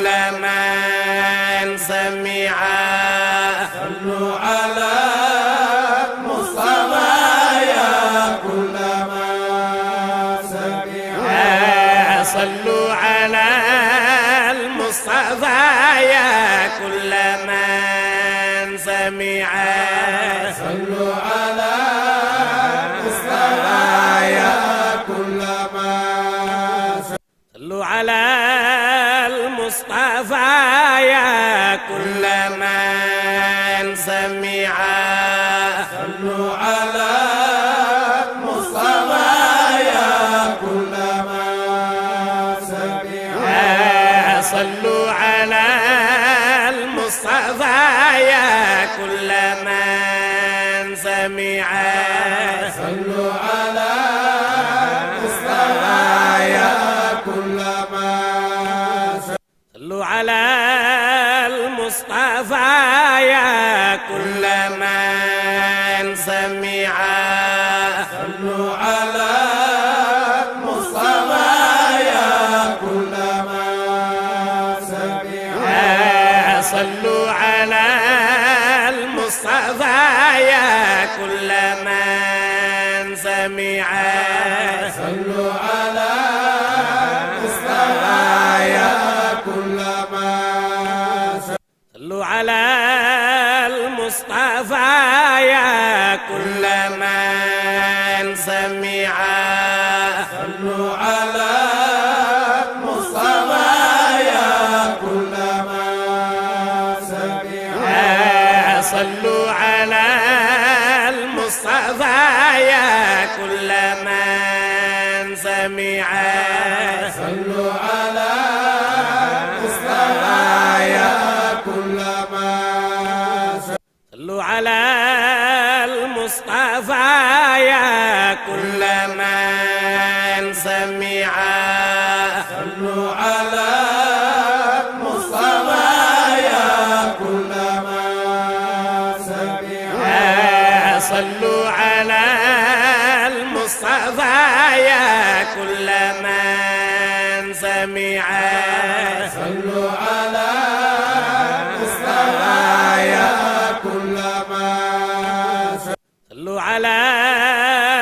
كل من سمعا صلوا على المصطفى يا كل من سمعا صلوا على المصطفى يا كل من سمعا صلوا على المصطفى يا كل من صلوا على المصطفى يا كل من سمعا صلوا على المصطفى يا كل من سمعا صلوا على المصطفى يا كل من سمعا صلوا على المصطفى يا كل من صلوا على المصطفى يا كل من سمعا صلوا على المصطفى يا كل من سمعا صلوا على المصطفى يا كل من سمعا صلوا على المصطفى يا كل من صلوا على المصطفى يا كل من سمعا صلوا على المصطفى يا كل من سمعا صلوا على المصطفى يا كل من سمعا صلوا على المصطفى يا كل من صلوا على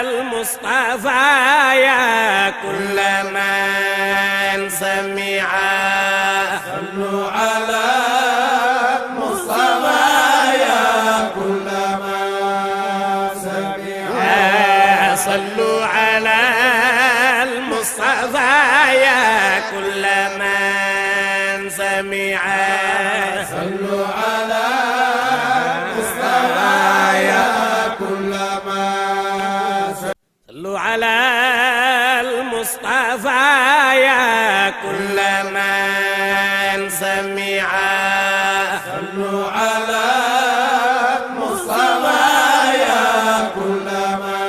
المصطفى يا كل من سمعا صلوا على المصطفى يا كل من سمعا صلوا على المصطفى يا كل من سمعا صلوا على المصطفى يا كل من صلوا على المصطفى يا كل من سمعا صلوا على المصطفى يا كل من سمعا صلوا على المصطفى يا كل من سمعا صلوا على المصطفى يا كل من صلوا على المصطفى يا كل من سمعا صلوا على المصطفى يا كل من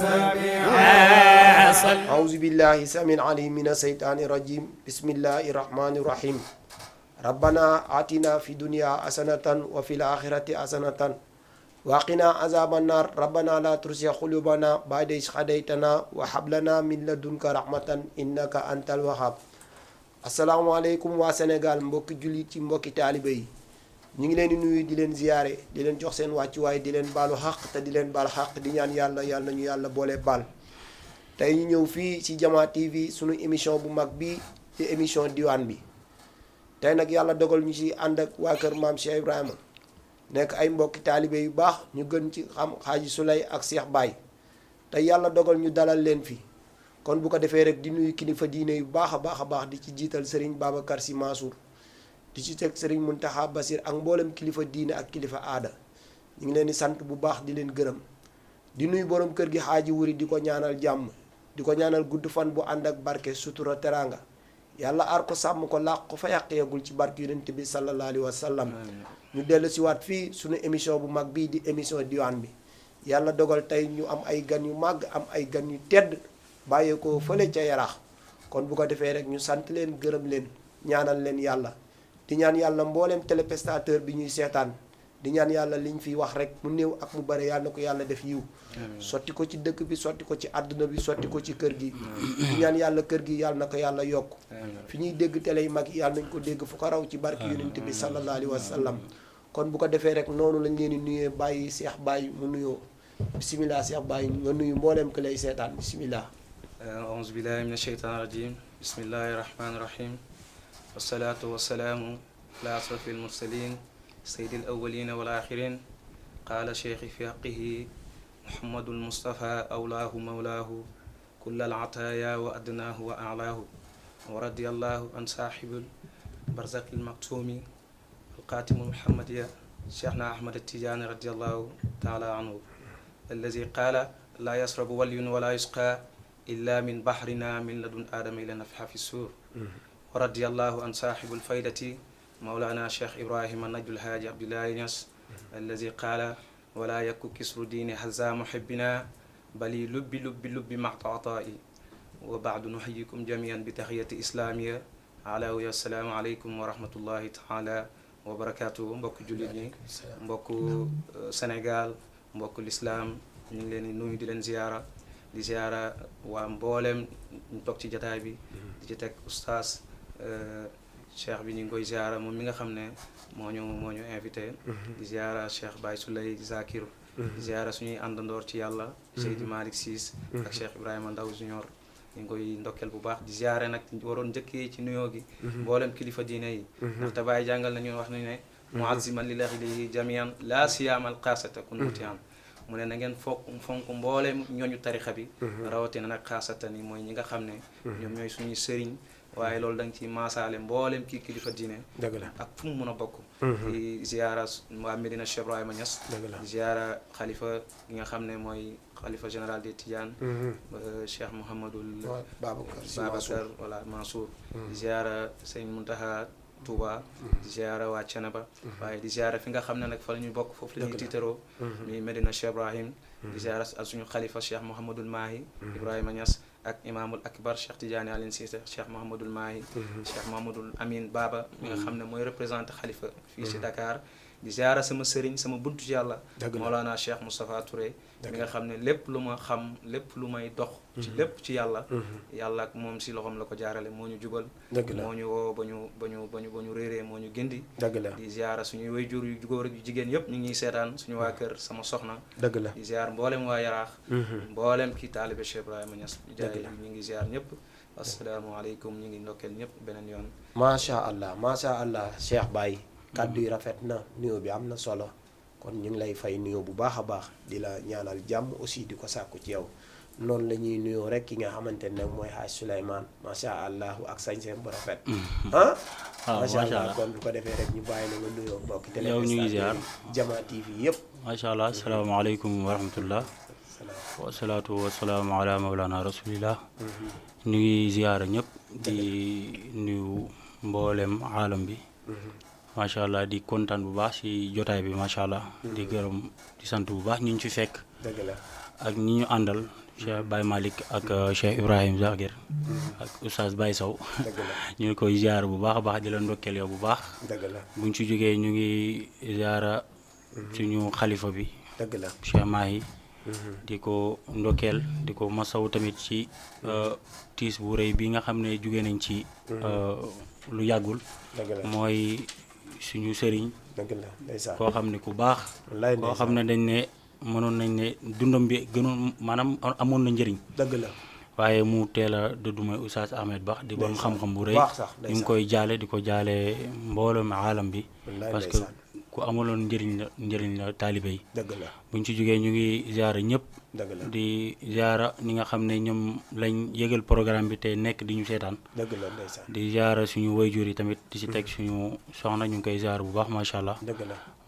سمعا أعوذ بالله السميع العليم من الشيطان الرجيم بسم الله الرحمن الرحيم ربنا آتنا في الدنيا حسنة وفي الآخرة حسنة وقنا عذاب النار ربنا لا تزغ قلوبنا بعد إذ هديتنا وهب لنا من لدنك رحمة إنك أنت الوهاب asalaamaaleykum waa Sénégal mbokki jullit yi mbokki taalibe yi ñu ngi leen di nuyu di leen ziyaare di leen jox seen wàccuwaay di leen baalu xaq te di leen baal xaq di ñaan yàlla nañu yàlla boole baal tey ñu ñëw fii ci Diama TV sunu émission bu mag bi ci émission diwaan bi tey nag yàlla dogal ñu ci ànd ak waa kër maam Cheikh Ibrahima nekk ay mbokki taalibe yu baax ñu gën ci xam Xaaji Sulay ak Cheikh Baye tey yàlla dogal ñu dalal leen fi kon bu ko defee rek di nuyu kilifa diine yu baax a baax di ci jiital Serigne Babacar Sy Mansour di ci teg Serigne Mountakha Bassir ak mboolem kilifa diine ak kilifa aada ñu ngi leen di sant bu baax di leen gërëm di nuyu borom kër gi Xaaji Wuri di ko ñaanal jàmm di ko ñaanal gudd fan bu ànd ak barke sutura teranga yàlla aar ko sàmm ko làq ko fa yàq yeegul ci barke yonent bi sallallahu alayhi wa sallam ñu dellu si waat fii suñu émission bu mag bii di émission diwaan bi yàlla dogal tey ñu am ay gan yu màgg am ay gan yu tedd bàyyeekoo fële ca yaraax kon bu ko defee rek ñu sant leen gërëm leen ñaanal leen yàlla di ñaan yàlla mbooleem téléspectateur bi ñuy seetaan di ñaan yàlla liñ fi wax rek mu néew ak mu bare yàlla na ko yàlla def yiw sotti ko ci dëkk bi sotti ko ci àdduna bi sotti ko ci kër gi di ñaan yàlla kër gi yàlla na ko yàlla yokk fi ñuy dégg télé yu mag yi yàlla nañ ko dégg fu ko raw ci barki yonent bi sallallahu alayhi wa sallam kon bu ko defee rek noonu lañ leen di nuyee bàyyi Cheikh Baye mu nuyoo bisimilah Cheikh Baye nga nuyu mbooleem ki lay seetaan bisimilah auzu billahi min asheytaan rajim bismillahi rahmani rahim wasalaatu wasalaamu ala asrafi almursalin sayidi alawalina wal axirin qaala cheikhi fi haqihi muhammadu almustafa awlaahu mawlaahu kulla alataaya wa adnaahu wa alaahu wa radiyallahu an saaxibi barzaqi almaktumi alqaatimu almuhammadiya cheikhna ahmad attijaani radiyallahu taala anhu allazi qaala laa yasrabu walyun wala yusqa illa min bahrina min ladun aadama ila nafxa fi suur wa radiyallahu an saaxibu alfaydati mawlana cheikh ibrahima najul haaji abdullahi ñas allazi qaala wala yakku kisru diini haza muhibbina bali lubbi lubbi lubbi maxtaataa'i wa baadu nuxayikum jamian bi taxiyati islaamiya ala wa assalaamu aleykum wa rahmatullahi taala wa barakaatuhu mbokk jullit ñi mbokk Sénégal mbokk lislaam ñu ngi leen di nuyu di leen ziyaara di ziyaara waa mboolem ñu toog ci jataay bi di ci teg oustaz cheikh bi ñu ngi koy ziyaara moom mi nga xam ne moo ñu invité di ziyaara cheikh Baye Souley Zakir di ziyaara suñuy àndandoor ci yàlla Seydi Malick Ciss ak cheikh Ibrahima Ndaw Junior ñu ngi koy ndokkeel bu baax di ziyaare nag waroon njëkkee ci nuyoo gi mboolem kilifa diine yi ndaxte Baye jàngal nañu wax nañu ne muazziman lillahi lihi jamian la siyaamal xaasata kun mutian mu ne na ngeen fonk mboolem ñooñu tarixa bi rawatina nag xaasatan yi mooy ñi nga xam ne ñoom ñooy suñuy sëriñ waaye loolu da nga ci maasaale mboolem kii kilifa diine ak fu mu mën a bokk di ziyaara waa Medina Cheikh Ibrahima Niass di ziyaara xalifa gi nga xam ne mooy xalifa général des Tidianes Cheikh Mouhamadul Babacar wala Mansour di ziyaara sëñ Muntaha Touba di ziyaara waa Ceneba waaye di ziyaara fi nga xam ne nag fa la ñu bokk foofu la ñuy tiitaroo mi Medina Cheikh Ibrahim di ziyaara ak suñu xalifa Cheikh Mouhamadul Mahi Ibrahima Niass ak imaamul akbar Cheikh Tidiane Aline Cissé Cheikh Mouhamadul Mahi Cheikh Mouhamadul Amin Baba mi nga xam ne mooy représenté xalifa fii ci Dakar di ziyaara sama sëriñ sama buntu ci yàlla Mawlana Cheikh Moustapha Touré mi nga xam ne lépp lu ma xam lépp lu may dox ci lépp ci yàlla yàlla ak moom si loxoom la ko jaarale moo ñu jubal moo ñu woo ba ñu réeree moo ñu gindi di ziyaara suñuy wayjur yu góor ak yu jigéen yëpp ñu ngi seetaan suñu waa kër sama soxna di ziyaar mboolem waa Yaraax mboolem kii taalibe Cheikh Ibrahima Niass jaay ñu ngi ziyaar ñëpp asalaamaaleykum ñu ngi ndokkeel ñëpp beneen yoon macha allah Cheikh Baye kàddu yi rafet na nuyoo bi am na solo kon ñu ngi lay fay nuyoo bu baax a baax di la ñaanal jàmm aussi di ko sàkku ci yow noonu la ñuy nuyoo rek ki nga xamante ne mooy Haaj Souleymane macha allah ak sañ-sañ bu rafet macha allah kon bu ko defee rek ñu bàyyi la nga nuyoo mbokki téléspectateurs Jama TV yëpp macha allah asalaamaaleykum wa rahmatullah wasalaatu wasalaamu ala mawlana rasulillah ñu ngi ziyaara ñëpp di nuyu mboolem aalam bi macha allah di kontaan bu baax ci jotaay bi macha allah di gërëm di sant bu baax ñu ci fekk ak ñi ñu àndal Cheikh Baye Malick ak Cheikh Ibrahim Zakir ak Oustaz Baye Sow ñu ngi koy ziyaara bu baax a baax di la ndokkeel yow bu baax buñ ci jógee ñu ngi ziyaara suñu xalifa bi Cheikh Mahi di ko ndokkeel di ko masaw tamit ci tiis bu rëy bi nga xam ne jóge nañ ci lu yàggul mooy suñu sëriñ koo xam ne ku baax koo xam ne dañ ne mënoon nañ ne dundam bi gënoon maanaam amoon na njëriñ waaye mu teel a dëddu mooy Oustaz Ahmed Ba di borom xam-xam bu rëy ñu ngi koy jaale di ko jaale mbooloo mi aalam bi parce que ku amaloon njëriñ la taalibe yi buñ ci jógee ñu ngi ziara ñëpp di ziara ñi nga xam ne ñoom lañ yëgal programme bi te nekk di ñu seetaan di ziara suñu wayjur yi tamit di ci teg suñu soxna ñu ngi koy ziara bu baax macha allah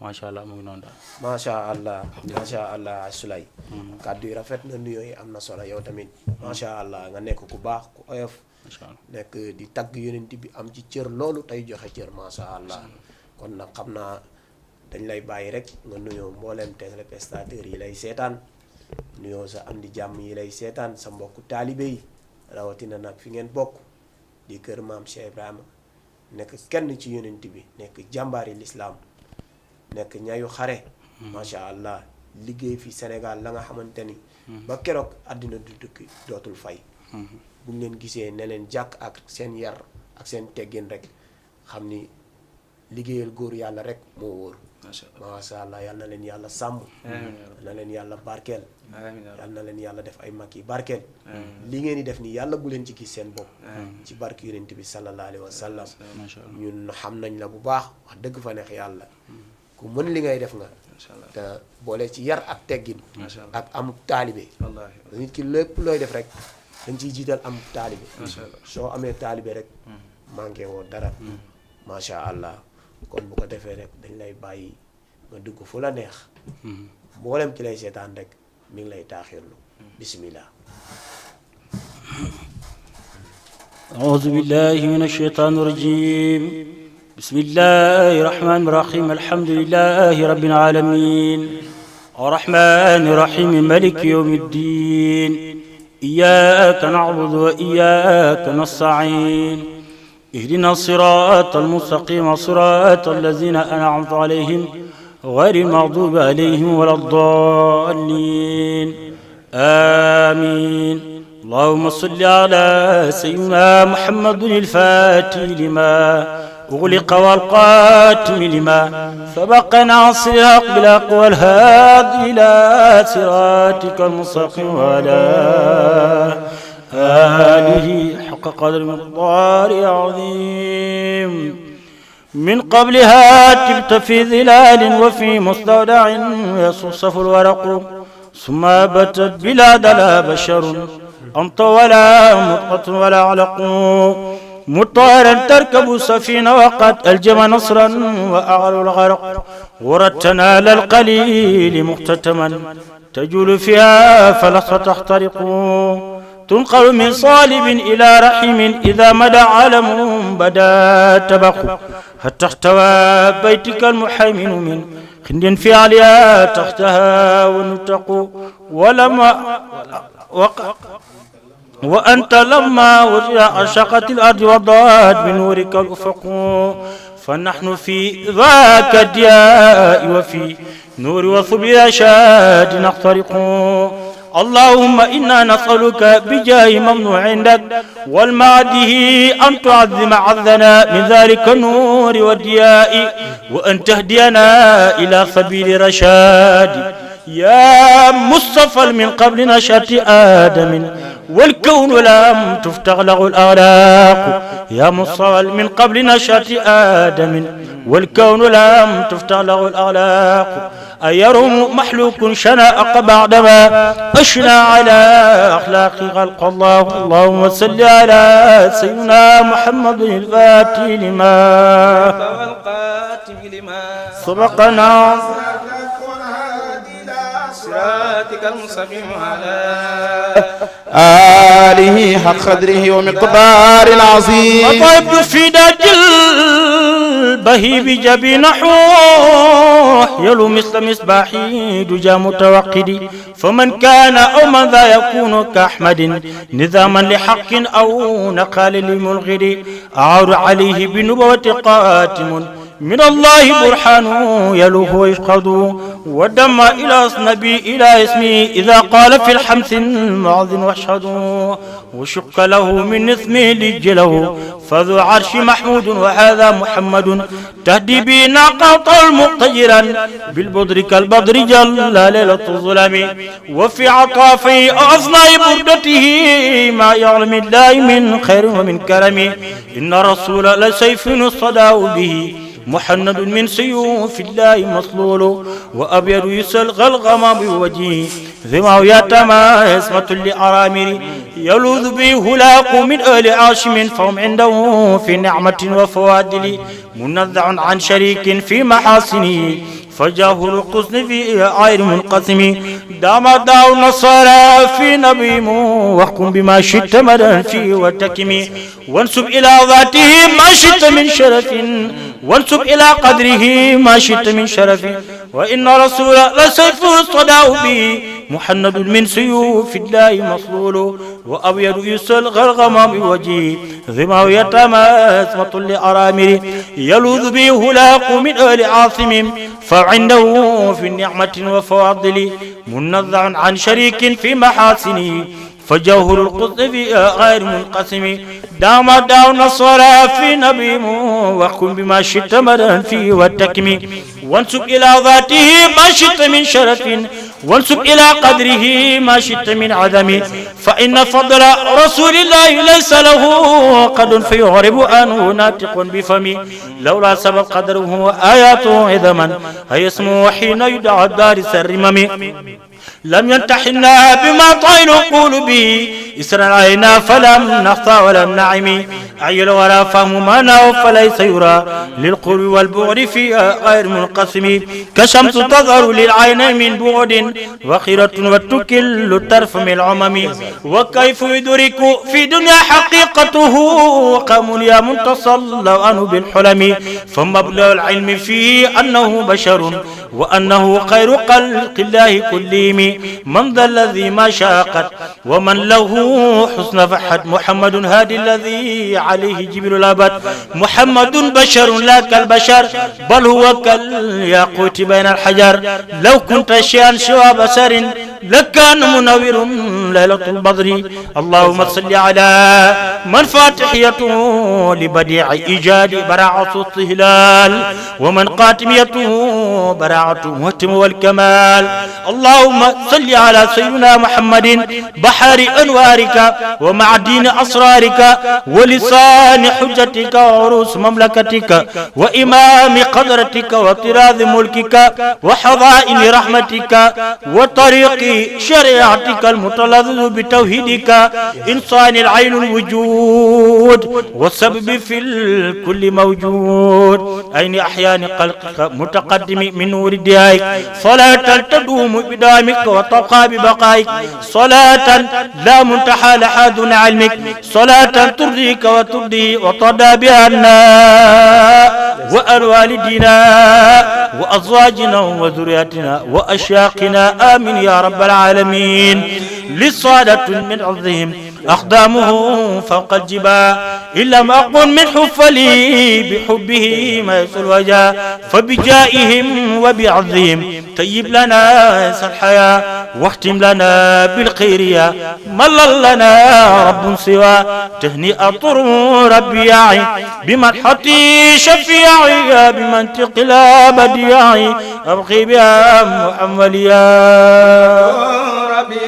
macha allah mu ngi noonu daal macha allah Souley kàddu yi rafet na nuyoo yi am na solo yow tamit macha allah nga nekk ku baax ku oyof nekk di tagg yonent bi am ci cër loolu tey joxe cër macha allah kon nag xam naa dañ lay bàyyi rek nga nuyoo mbooleem téléspectateurs yi lay seetaan nuyoo sa am di jàmm yi lay seetaan sa mbokku taalibe yi rawatina nag fi ngeen bokk di kër maam Cheikh Ibrahima nekk kenn ci yonent bi nekk jàmbaari lislaam nekk ñayu xare macha allah liggéey fi Sénégal la nga xamante ni ba keroog àddina du tukki dootul fay buñ leen gisee ne leen jàkk ak seen yar ak seen teggin rek xam ni liggéeyal góor yàlla rek moo wóor macha allah yal na leen yàlla sàmm yal na leen yàlla barkeel yal na leen yàlla def ay mag yi barkeel li ngeen di def nii yàlla bu leen ci gis seen bopp ci barke yonent bi sallallahu alayhi wa sallam ñun xam nañ la bu baax wax dëgg fa neex yàlla ku mën li ngay def nga te boole ci yar ak teggin ak am taalibe nit ki lépp looy def rek dañ ciy jiital am taalibe soo amee taalibe rek manqué woo dara macha allah kon bu ko defee rek dañ lay bàyyi nga dugg fu la neex mboolem ci lay seetaan rek mi ngi lay taaxirlu bismillah أعوذ بالله من الشيطان الرجيم بسم الله الرحمن الرحيم الحمد لله رب العالمين الرحمن الرحيم مالك يوم الدين إياك نعبد وإياك نستعين اهدنا الصراط المستقيم صراط الذين أنعمت عليهم غير المغضوب عليهم ولا الضالين آمين اللهم صل على سيدنا محمد الفاتح لما أغلق والقاتم لما سبق ناصر الحق بالحق والهادي إلى صراطك المستقيم وعلى آله حق قدر مقدار عظيم من قبلها تبت في ظلال وفي مستودع يصف الورق ثم بتت بلاد لا بشر أنت ولا مطقة ولا علق مطارا تركب السفينة وقد ألجم نصرا وأغل الغرق ورتنا للقليل مختتما تجول فيها فلست تحترق تنقل من صالب إلى رحم إذا مدى عالم بدا تبق حتى احتوى بيتك المحيمن من خند في عليا تحتها ونتق ولما وأنت لما أشقت الأرض وضاءت بنورك الأفق فنحن في ذاك الدياء وفي نور وثب رشاد نخترق اللهم إنا نسألك بجاه ممنوع عندك والمعده أن تعظم عذنا من ذلك النور والدياء وأن تهدينا إلى سبيل رشاد يا مصطفى من قبل نشأة آدم والكون لم تفتح له الأغلاق يا مصطفى من قبل نشأة آدم والكون لم تفتح له الأغلاق أيرم محلوك شناء بعدما أشنى على أخلاق خلق الله اللهم صل على سيدنا محمد الفاتح لما سبقنا صراطك المستقيم على آله حق قدره ومقدار العظيم وطيب في داج البهيب جبين حوح يلو مثل مصباحي دجى متوقد فمن كان أو من ذا يكون كأحمد نظاما لحق أو نقال لملغد أعار عليه بنبوة قاتم من الله برهان يلوه ويشقض ودم إلى نبي إلى اسمي إذا قال في الحمث المعظم واشهد وشق له من اسمه لجله فذو عرش محمود وهذا محمد تهدي به ناقة المقتجرا بالبدر كالبدر جل ليلة الظلم وفي عطافي أصنع بردته ما يعلم الله من خير ومن كرم إن رسول لسيف الصداء به محند من سيوف الله مصلول وأبيض يسلغ الغمام بوجهه ذمه يتما اسمة لأرامر يلوذ به هلاق من أهل عاشم فهم عنده في نعمة وفوادل منزع عن شريك في محاسنه فجاه القسن في عير منقسم دام داو النصارى في نبيم واحكم بما شئت مدى فيه وتكم وانسب إلى ذاته ما شئت من شرف وانسب إلى قدره ما شئت من شرف وإن رسول لسيف الصداء به محند من سيوف الله مصلول وأبيض يسل غرغم بوجهه ظماه يتماسمة لأرامره يلوذ به هلاق من أهل عاصم فعنده في النعمة وفواضل منزع عن شريك في محاسنه فجوهر القدس غير منقسم دام داون الصلاة في نبي وحكم بما شئت مدى فيه والتكم وانسب إلى ذاته ما شئت من شرف وانسب إلى قدره ما شئت من عدم فإن فضل رسول الله ليس له قد فيعرب عنه ناطق بفمي لولا سبب قدره وآياته عظما هيسمو حين يدعى دارس الرمم لم ينتحنا بما طيل القول به إسرا علينا فلم نخطى ولم نعم عيل ولا فهم معناه فليس يرى للقرب والبعد فيها غير منقسم كشمس تظهر للعين من بعد وخيرة وتكل الطرف من العمم وكيف يدرك في دنيا حقيقته قوم يا منتصل عنه بالحلم فمبلغ العلم فيه أنه بشر وأنه خير خلق الله كلهم من ذا الذي ما شاقت ومن له حسن فحد محمد هادي الذي عليه جبل الأبد محمد بشر لا كالبشر بل هو كالياقوت بين الحجر لو كنت شيئا سوى بشر لكان منور ليلة البدر اللهم صل على من فاتحيته لبديع إيجاد براعة الطهلال ومن قاتميته براعة المهتم والكمال اللهم صل على سيدنا محمد بحر أنوارك ومعدين أسرارك ولسان حجتك وعروس مملكتك وإمام قدرتك وطراز ملكك وحضائن رحمتك وطريق شريعتك المتلذذ بتوحيدك إنسان العين الوجود والسبب في الكل موجود أين أحيان خلقك متقدم من نور ديائك صلاة تدوم بدامك وتبقى ببقائك صلاة لا منتهى لها دون علمك صلاة ترضيك وترضي وترضى بها وألوالدنا وأزواجنا وذرياتنا وأشياقنا آمين يا رب العالمين للصادة من عظهم أقدامه فوق الجبال إلا ما أقول من حفلي بحبه ما يسل وجاه فبجائهم وبعظهم طيب لنا الحياة واختم لنا بالخير يا ملل لنا رب سوى تهنئة ربي يعي بمرحتي شفيعي بمنطق لا بديعي أبقي بها محمد يا ربي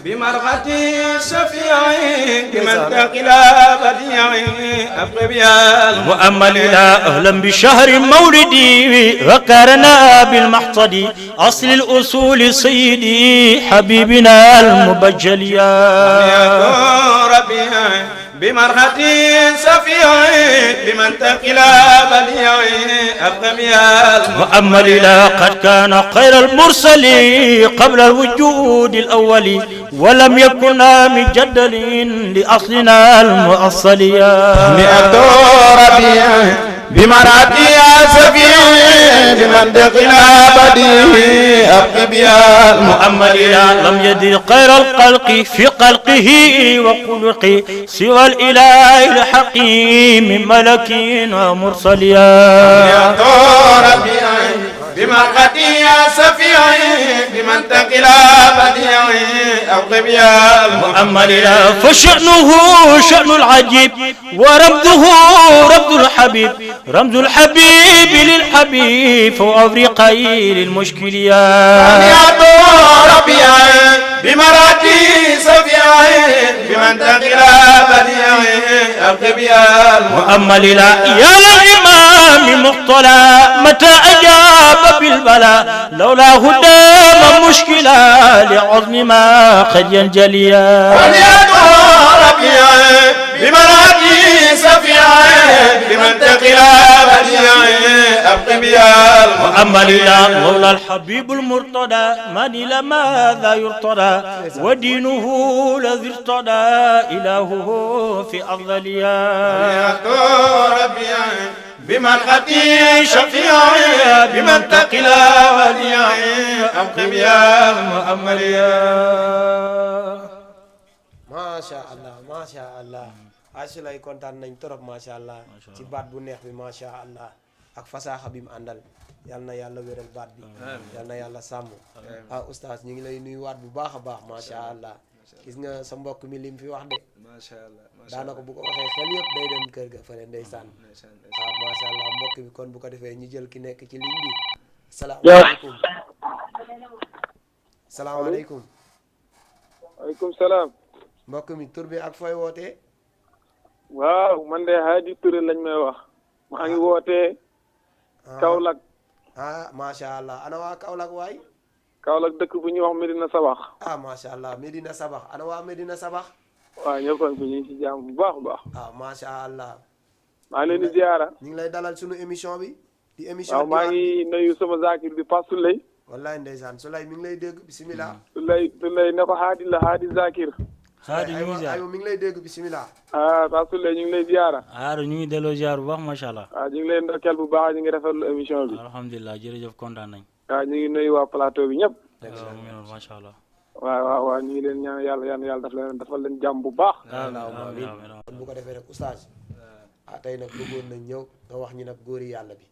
بمرحتي شفيعي بمنطق لا بديعي أبقي بها وأمل لا أهلا بشهر مولدي وكرنا بالمحصد أصل الأصول سيدي حبيبنا المبجل يا ربي بمرحتي شفيعي بمنطق لا بديعي أبقي بها وأمل لا قد كان خير المرسلين قبل الوجود الأول ولم يكن مجدل لأصلنا المؤصل يا ربيع بمراتي سفيع بمنطقنا بديه أبقي بها مؤمل لم يدر خير الخلق في خلقه وخلقه سوى الإله الحكيم من ملك ومرسل يا ربيع بمرقتي سفيعي بمنطق لا بديعي أبقي بها مؤمل فشأنه شأن العجيب ورمزه رمز الحبيب رمز الحبيب للحبيب فأفريقي للمشكل يا ربيع بمراتي سفيعي بمنطق لا بديعي أبقي بها مؤمل يا للإمام مقتلى متى أجاب بالبلاء لولا هدام مشكلة لعظم ما قد ينجلي يا ربيع بمراتي سفيعي بمنطق لا بديعي أبقي بها مؤمل لولا الحبيب المرتضى من إلى ماذا يرتضى ودينه الذي ارتضى إلهه في أفضل يا ربيع بمرحتي شفيعي بمنطق لا وديعي أقم يا مؤمل يا macha allah macha allah asulay kontaan nañ trop macha allah ci baat bu neex bi macha allah ak fasaaxa bi mu àndal yal na yàlla wéral baat bi yal na yàlla sàmm oustaz ñu ngi lay nuyuwaat bu baax a baax macha allah gis nga sa mbokk mi lim fi wax de macha allah daanaka bu ko waxee xel yëpp day dem kër ga fële ndeysaan macha allah mbokk bi kon bu ko defee ñu jël ki nekk ci ligne bi salaamaaleykum salaamaaleykum waaleykum salaam. mbokk mi tur bi ak fooy wootee waaw man de Hadi Touré lañ may wax. maa ngi wootee. Kaolack. macha allah ana waa Kaolack waay. Kaolack dëkk bu ñuy wax Medina Sabax. macha allah Medina Sabax ana waa Medina Sabax. waaw ñëpp a ngi fi ñu ngi si jàmm bu baax a baax. macha allah. maa ngi leen di ziara. ñu ngi lay dalal sunu émission bi. di émission waaw maa ngi nuyu sama zakir bi Pape Souley. wallaay ndeysaan Souley mi ngi lay dégg bisimilah. Souley ne ko Hadi la Hadi zakir. Hadi ñu ngi ziar aywa mi ngi lay dégg bisimilah. Pape Souley ñu ngi lay ziara. ñu ngi delloo ziar bu baax macha allah. ñu ngi lay ndokkeel bu baax ñu ngi rafetlu émission bi. alhamdulilah jërëjëf kontaan nañ. ñu ngi nuyu waa plateau bi ñëpp. waaw mu ngi noonu macha allah. waaw ñu ngi leen ñaan yàlla dafal leen jàmm bu baax. amiin kon bu ko defee rek oustaz tey nag bëggoon nañ ñëw nga wax ñu nag góori yàlla bi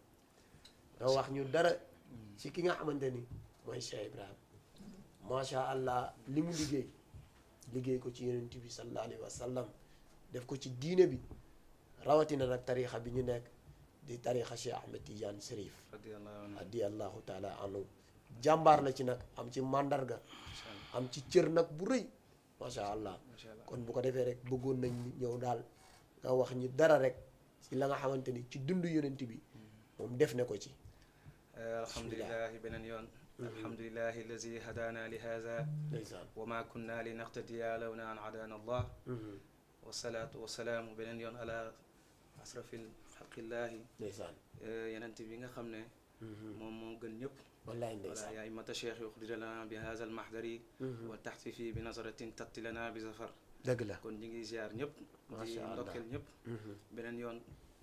nga wax ñu dara ci ki nga xamante ni mooy Cheikh Ibrahima macha allah li mu liggéey ko ci yonent bi sallallahu alayhi wa sallam def ko ci diine bi rawatina nag tarixa bi ñu nekk di tarixa Cheikh Ahmed Tidiane Chérif radiyallahu taala anhu jàmbaar la ci nag am ci màndarga am ci cër nag bu rëy macha allah kon bu ko defee rek bëggoon nañ ñëw daal nga wax ñu dara rek ci la nga xamante ni ci dund yonent bi moom def ne ko ci alhamdulilahi beneen yoon alhamdulilahi allazi hadana li hada wa ma kunna li nahtadiya lawla an hadana allah wasalaatu wasalaamu beneen yoon ala asrafil xaqillahi yonent bi nga xam ne moom moo gën ñëpp wallaay ndeysaan yaa immata cheikh yuxdir lana bi hada al mahdari wa taxti fii bi nazaratin tatti lana bi zafar dëgg la kon ñu ngi ziar ñëpp di ndokkeel ñëpp beneen yoon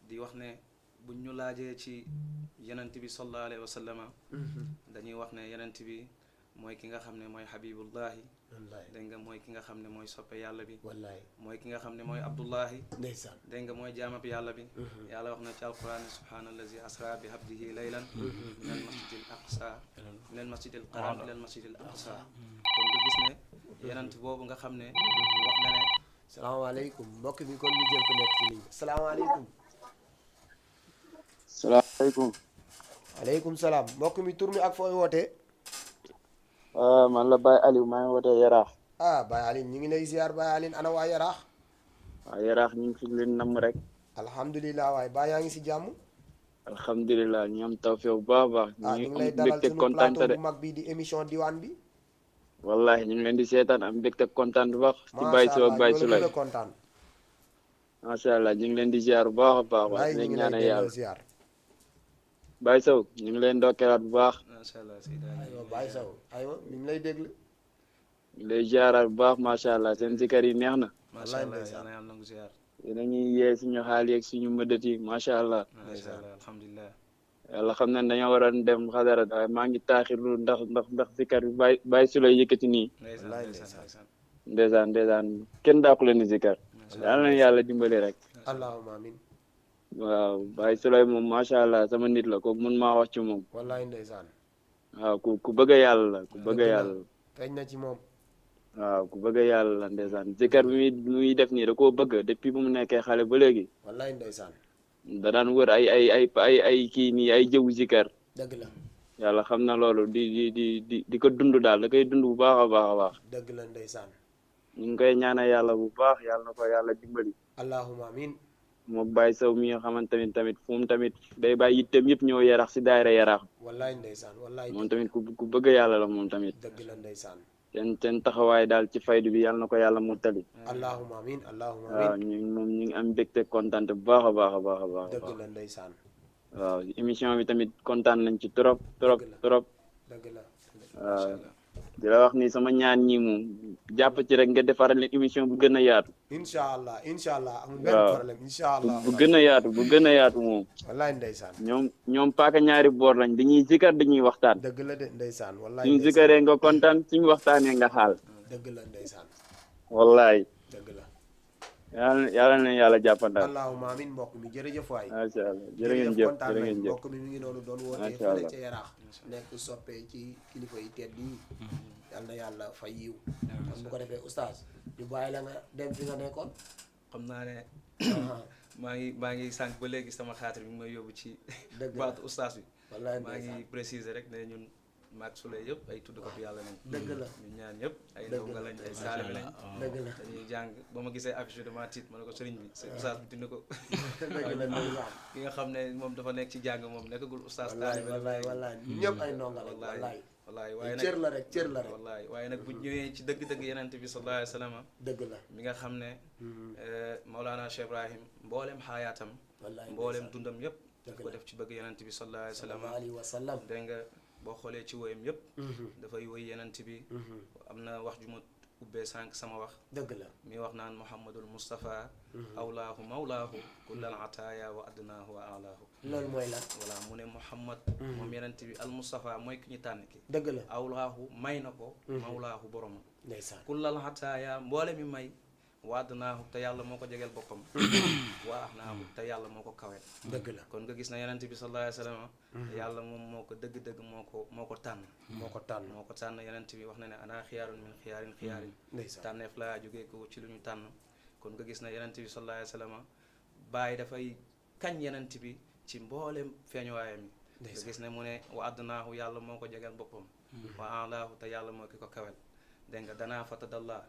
di wax ne buñ ñu laajee ci yenent bi sallallahu alayhi wa sallama dañuy wax ne yenent bi mooy ki nga xam ne mooy habibullahi dégg nga mooy ki nga xam ne mooy soppe yàlla bi wallaay mooy ki nga xam ne mooy abdullahi ndeysaan dégg nga mooy jaamab yàlla bi yàlla wax na ci alquran ne subhaanallazi asra bi abdihi laylan min al masjidil aqsa min al masjidil haram ila al masjidil aqsa kon nga gis ne yenent boobu nga xam ne wax na ne salaamaaleykum mbokk mi kon ñu jël ko nekk ci ligne bi salaamaaleykum salaamaaleykum. aleykum salaam mbokk mi tur mi ak fooy wootee. man la Baye Aliou maa ngi wootee Yaraax. Baye Aliou ñu ngi lay ziar Baye Aliou ana waa Yaraax. waaw Yaraax ñu ngi fi leen namm rek. alhamdulilah waay ba yaa ngi si jàmm. alhamdulilah ñu am tawfeex bu baax a baax. ñu ngi lay dalal sunu plateau bu mag bi di émission diwaan bi. wallahi ñu ngi leen di seetaan am mbégte kontaan bu baax. ci Baye Sow ak Baye Souley kontaan. macha allah ñu ngi leen di ziar bu baax a baax. waaye ñu ngi ñaanal yàlla Baye Sow ñu ngi leen ndokkeelaat bu baax. macha allah aywa Baye Sow aywa ñu ngi lay déglu. ñu ngi lay ziaraat bu baax macha allah seen zikar yi neex na. macha allah yàlla yàlla nangu ziar. yéen a ñuy yee suñu xaal yeeg suñu mëdët yi macha allah. macha allah alhamdulilah. yàlla xam na dañoo war a dem xadara waaye maa ngi taaxirlu ndax zikar bi Baye Souley yëkkati nii. ndeysaan kenn daa ko leen di zikar. yàlla na yàlla dimbali rek. allahumma amin. waaw Baye Souley moom macha allah sama nit la kooku mun maa wax ci moom. wallaay ndeysaan. waaw ku bëgg a yàlla la ku bëgg a yàlla la. feeñ na ci moom. waaw ku bëgg a yàlla la ndeysaan zikar bi muy def nii da koo bëgg depuis bu mu nekkee xale ba léegi. wallaay ndeysaan. da daan wër ay kii nii ay jëwu zikar. dëgg la. yàlla xam na loolu di ko dund daal da koy dund bu baax a baax a baax. dëgg la ndeysaan. ñu ngi koy ñaanal yàlla bu baax yàlla na ko yàlla dimbali. allahumma amin. moom Baye Sow mi nga xamante ni tamit fu mu tamit day bàyyi yitteem yëpp ñëw Yaraax si daayira Yaraax. wallaay ndeysaan wallaay. moom tamit ku bëgg yàlla la moom tamit. dëgg la ndeysaan. seen taxawaay daal ci faydu bi yàlla na ko yàlla mottali. allahumma amin allahumma amin. waaw ñu ngi am mbégte kontaan bu baax a baax a baax a baax. dëgg la ndeysaan. waaw émission bi tamit kontaan nañ ci trop. dëgg la. waaw di la wax ni sama ñaan ñi moom jàpp ci rek nga defaral leen émission bu gën a yaatu. incha allah amul benn problème incha allah. bu gën a yaatu moom. wallaay ndeysaan. ñoom paaka ñaari boor lañ dañuy zikar dañuy waxtaan. dëgg la de ndeysaan wallaay. suñu zikaree nga kontaan suñu waxtaanee nga xaal. dëgg la ndeysaan. wallaay. dëgg la. yàlla na yàlla jàppandal. allahumma amin mbokk mi jërëjëf waay. macha allah jërë ngeen jëf jërë ngeen jëf. mbokk mi ngi noonu doon wootee fële ca Yaraax nekk soppee ci kilifa yi tedd yi. yal na yàlla fay yiw. kon bu ko defee oustaz ñu bàyyi la nga dem fi nga nekkoon. xam naa ne maa ngi sànq ba léegi sama xaatir bi may yóbbu ci baatu oustaz bi. wallaay maa ngi préciser rek ne ñun maag Souley yëpp ay tuddkatu yàlla nañ. dëgg la ñun ñaan ñëpp ay ndongo lañ ay saalibe lañ. dëgg la dañuy jàng ba ma gisee affiche dama tiit ma ne ko sëriñ bi oustaz bi dina ko. dëgg la ki nga xam ne moom dafa nekk ci jàng moom nekkagul oustaz. wallaay ñëpp ay ndongo lañ wallaay waaye nag cër la rek wallaay waaye nag bu ñëwee ci dëgg-dëgg yenent bi sallallahu alayhi wa sallam dëgg la mi nga xam ne Maulana Cheikh Ibrahim mboolem xaayaatam mboolem dundam yëpp daf ko def ci bëgg yenent bi sallallahu alayhi wa sallam dégg nga boo xoolee ci woyam yëpp dafay woy yenent bi am na wax ju ma ubbee sànq sama wax dëgg la mi wax naan Muhammadul Mustafa awlaahu mawlaahu kullal ataaya wa adnaahu wa alaahu loolu mooy lan voilà mu ne Muhammad moom yenent bi al Mustafa mooy ki ñu tànn ki dëgg la awlaahu may na ko mawlaahu boromam ndeysaan kullal ataaya mboole mi may wa adnaahu te yàlla moo ko jegeel boppam wa ahnaahu te yàlla moo ko kawel dëgg la kon nga gis na yenent bi sallallahu alayhi wa sallam yàlla moom moo ko dëgg-dëgg moo ko tànn moo ko tànn yenent bi wax na ne ana xiyaarun min xiyaarin tànneef laa jógee ko ci lu ñu tànn kon nga gis na yenent bi sallallahu alayhi wa sallam bàyyi dafay kañ yenent bi ci mboolem feeñuwaayam yi nga gis ne mu ne wa adnaahu yàlla moo ko jegeel boppam wa alaahu te yàlla moo ki ko kawel dégg nga danaa fatadallah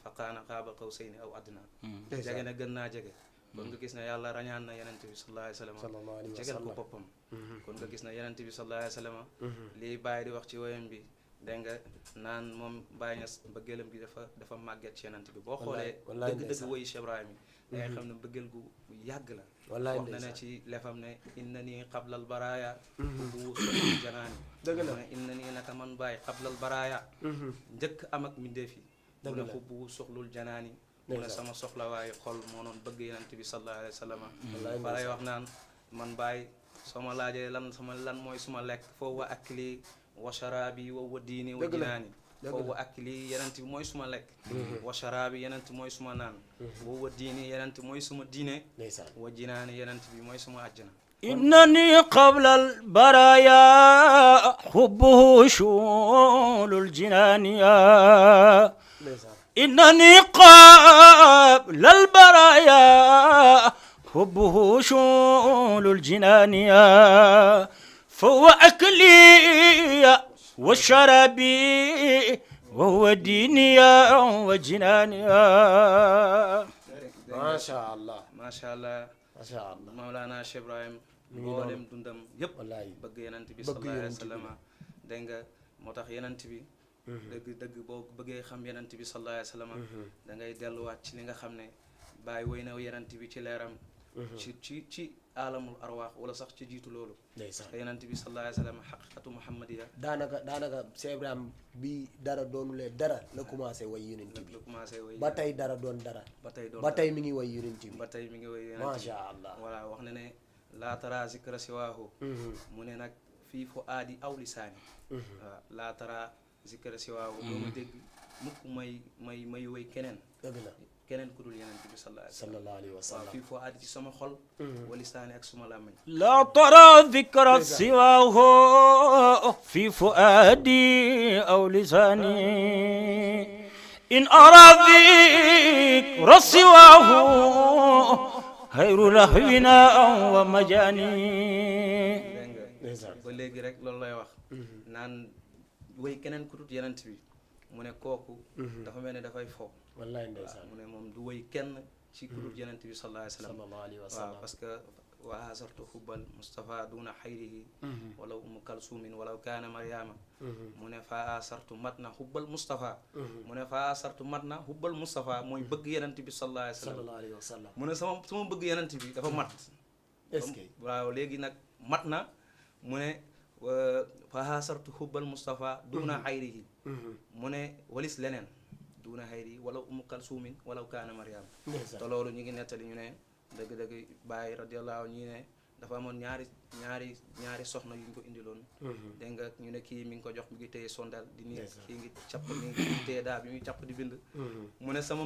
fa qaana qaaba qawsayni aw adnaa jege na gën naa jege kon nga gis ne yàlla rañaan na yenent bi sallallahu alayhi wa sallam jegel ko boppam kon nga gis ne yenent bi sallallahu alayhi wa sallam lii bàyyi di wax ci woyam bi dégg nga naan moom Baye Niass mbëggeelam gi dafa màgget ci yenent bi boo xoolee dëgg woyu Cheikh Ibrahim yi dangay xam ne mbëggeel gu yàgg la wax na ne ci lefam ne inna nii qablal baraaya bu soxlul janaani dëgg la ne inna nii naka man Baye qablal baraaya njëkk am ak mbindeef yi mu ne xubbu soxlul janaani mu ne sama soxla waaye xol moo noon bëgg yenent bi sallallahu alayhi wa sallam fa lay wax naan man Baye soo ma laajee lan mooy suma lekk foofu wa akli wa sharaabi wa diini wa jinaani foofu wa akli yenent bi mooy suma lekk wa sharaabi yenent mooy suma naan wa diini yenent mooy suma diine wa jinaani yenent bi mooy suma àjjana إنني قبل البرايا حبه شول الجنان إنني قبل البرايا حبه شول الجنان فهو أكلي والشرابي وهو ديني وجناني ما شاء الله macha allah Maulana Cheikh Ibrahim mboolem dundam yëpp bëgg yenent bi sallallahu alayhi wa sallam dégg nga moo tax yenent bi dëgg boo bëggee xam yenent bi sallallahu alayhi wa sallam da ngay delluwaat ci li nga xam ne bàyyi woy na yenent bi ci leeram ci alamul arwaax wala sax ci jiitu loolu te yenent bi sallallahu alayhi wa sallam xaqiqatu muhammadiya daanaka Cheikh Ibrahim bi dara doonulee dara la commencé way yonent bi ba tey dara doon dara ba tey mi ngi way yonent bi ba tey mi ngi way yonent bi macha allah voilà wax na ne laa tara zikra siwaahu mu ne nag fii fu aadi aw lisaani waaw laa tara zikra siwaahu doo ma dégg mukk may way keneen dëgg la keneen ku dul yenent bi sallallahu alayhi wa sallam fii foo aadi ci sama xol wa lisaani ak suma làmmiñ لا ترى ذكر سواه في فؤادي أو لساني إن أرى ذكر سواه خير لهونا ومجاني ba léegi rek loolu lay wax naan way keneen ku dul yenent bi mu ne kooku dafa mel ne dafay fo wallaay ndeysaan mu ne moom du way kenn ci ku dul yenent bi sallallahu alayhi wa sallam waaw parce que wa asartu hubbal Mustafa duna xayrihi walaw umu kalsumin walaw kaana Mariama mu ne fa asartu mat na hubbal Mustafa mu ne fa asartu mat na hubbal Mustafa mooy bëgg yenent bi sallallahu alayhi wa sallam mu ne sama bëgg yenent bi dafa mat est-ce que waaw léegi nag mat na mu ne fa asartu hubbal Mustafa duna xayrihi mu ne walis leneen duuna hayri wala umu kalsuumin walaw kaana mariam ndeysaan. te loolu ñu ngi nettali ñu ne dëgg-dëgg Baay radiyallahu ñi ne dafa amoon ñaari soxna yu ñu ko indiloon dégg nga ñu ne kii mi ngi ko jox mi ngi téye sondal di nii kii ngi capp mi ngi téye daa bi muy capp di bind mu ne sama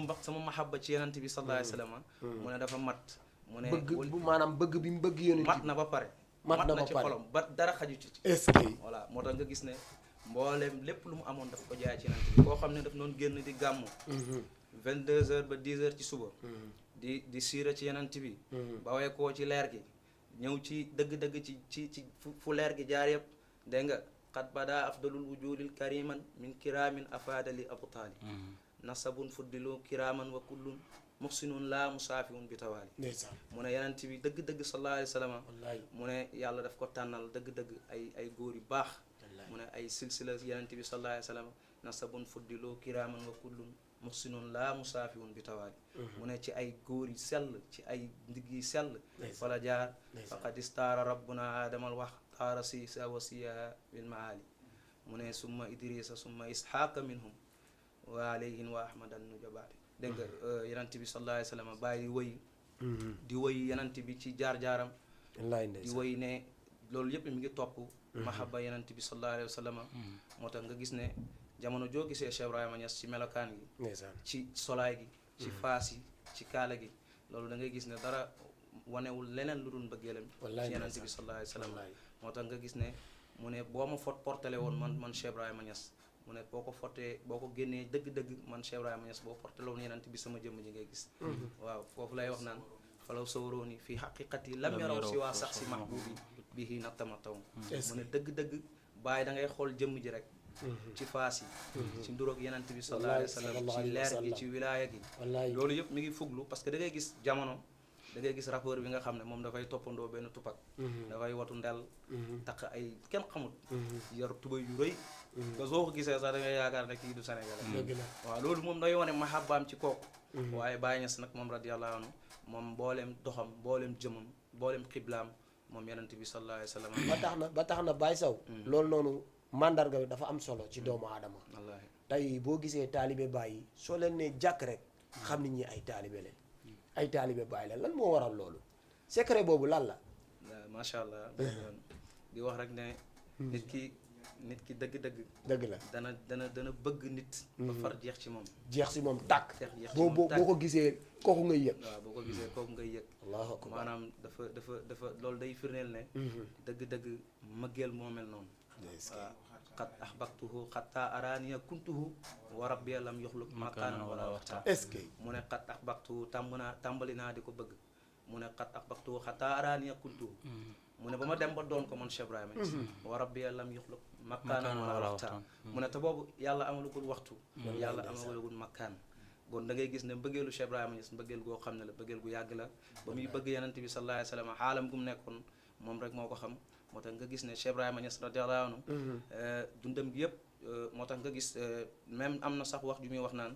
mahabba ci yenante bi sallallahu alayhi wasallam mu ne dafa mat mu ne bëgg bu maanaam bëgg bi mu bëgg yonent mat na ba pare mat na ci xolam ba dara xaju ci est-ce que voilà moo tax nga gis ne mbooleem lépp lu mu amoon daf ko jaay ci yenante bi koo xam ne daf noonu génn di gàmmu 22h ba 10h ci suba di siira ci yenante bi bawee koo ci leer gi ñëw ci dëgg-dëgg ci fu leer gi jaar yëpp dégg nga qad bada afdalul wujudil kariman min kiramin afadali abtaali nasabun fuddilu kiraman wa kullun muhsinun la musaafihun bi tawaali mu ne yenent bi dëgg-dëgg sallallahu alayhi wa sallam mu ne yàlla daf ko tànnal dëgg-dëgg ay góor yu baax mu ne ay silsila yenent bi sallallahu alayhi wa sallam nasabun fuddilu kiraman wa kullun muhsinun la musaafihun bi tawaali mu ne ci ay góor yi sell ci ay ndigg yi sell fa la jaar faqad istaara rabbuna aadamal wax taara siisa wasiya bil maali mu ne summa idrisa summa ishaqa minhum wa alayhin wa ahmadan nujabaati dégg nga yenant bi sallallahu alayhi wa sallam bàyyi woy di woy yenant bi ci jaar-jaaram di woy ne loolu yëpp mi ngi topp mahabba yenant bi sallallahu alayhi wa sallam moo tax nga gis ne jamono joo gisee Cheikh Ibrahima Niass ci melokaan gi ci solaay gi ci faas yi ci kaala gi loolu da ngay gis ne dara wanewul leneen lu dul mbëggeelam ci yenant bi sallallahu alayhi wa sallam moo tax nga gis ne mu ne boo ma fot portale woon man Cheikh Ibrahima Niass mu ne boo ko fottee boo ko génnee dëgg-dëgg man Cheikh Ibrahima Niass boo portale woon yenant bi sama jëmm ji ngay gis waaw foofu lay wax naan falaw sawrooni fii haqiqati lam yaraw si waa sax si mahbubi bihi natamataw mu ne dëgg-dëgg bàyyi da ngay xool jëmm ji rek ci faas yi ci nduroog yenant bi sallallahu alayhi wa sallam ci leer gi ci wilaaya gi loolu yëpp mi ngi fuglu parce que da ngay gis jamono da ngay gis rappeur bi nga xam ne moom dafay toppandoo benn tupak dafay watu ndel takk ay kenn xamut yor tubay yu rëy nga soo ko gisee sax da ngay yaakaar ne kii du Sénégalais waaw loolu moom day wane mahabbaam ci kooku waaye Baye Niass nag moom radiyallahu anhu moom mbooleem doxam mbooleem jëmam mbooleem xiblaam moom yenant bi sallallahu alayhi wa sallam ba tax na Baye Sow loolu noonu mandarga bi dafa am solo ci doomu aadama wallaahi tey boo gisee taalibe Baye yi soo leen ne jàkk rek xam ni ñi ay taalibe leen ay taalibe Baye leen lan moo waral loolu secret boobu lan la macha allah di wax rek ne nit ki dëgg la dana bëgg nit ba far jeex ci moom jeex si moom tàkk jeex boo ko gisee kooku ngay yëg waaw boo ko gisee kooku ngay yëg allahu akbar maanaam dafa loolu day firneel ne dëgg mëggeel moo mel noonu waaw xat ahbaktuhu xatta araniya kuntuhu wa rabbiya lam yoxluq makaanan wala waxtaan est-ce que mu ne xat ahbaktuhu tàmbali naa di ko bëgg mu ne xat ahbaktuhu xatta araniya kuntuhu mu ne ba ma dem ba doon ko man Cheikh Ibrahima wa rabbiya lam yoxluq makaanan wala waxtaan mu ne te boobu yàlla amalagul waxtu yàlla amalagul makkaan bon da ngay gis ne mbëggeelu Cheikh Ibrahima Niass mbëggeel goo xam ne la mbëggeel gu yàgg la ba muy bëgg yenante bi sallallahu alayhi wa sallam xaalam gu mu nekkoon moom rek moo ko xam moo tax nga gis ne Cheikh Ibrahima Niass radiyallahu anhu dundam gi yëpp moo tax nga gis même am na sax wax ju muy wax naan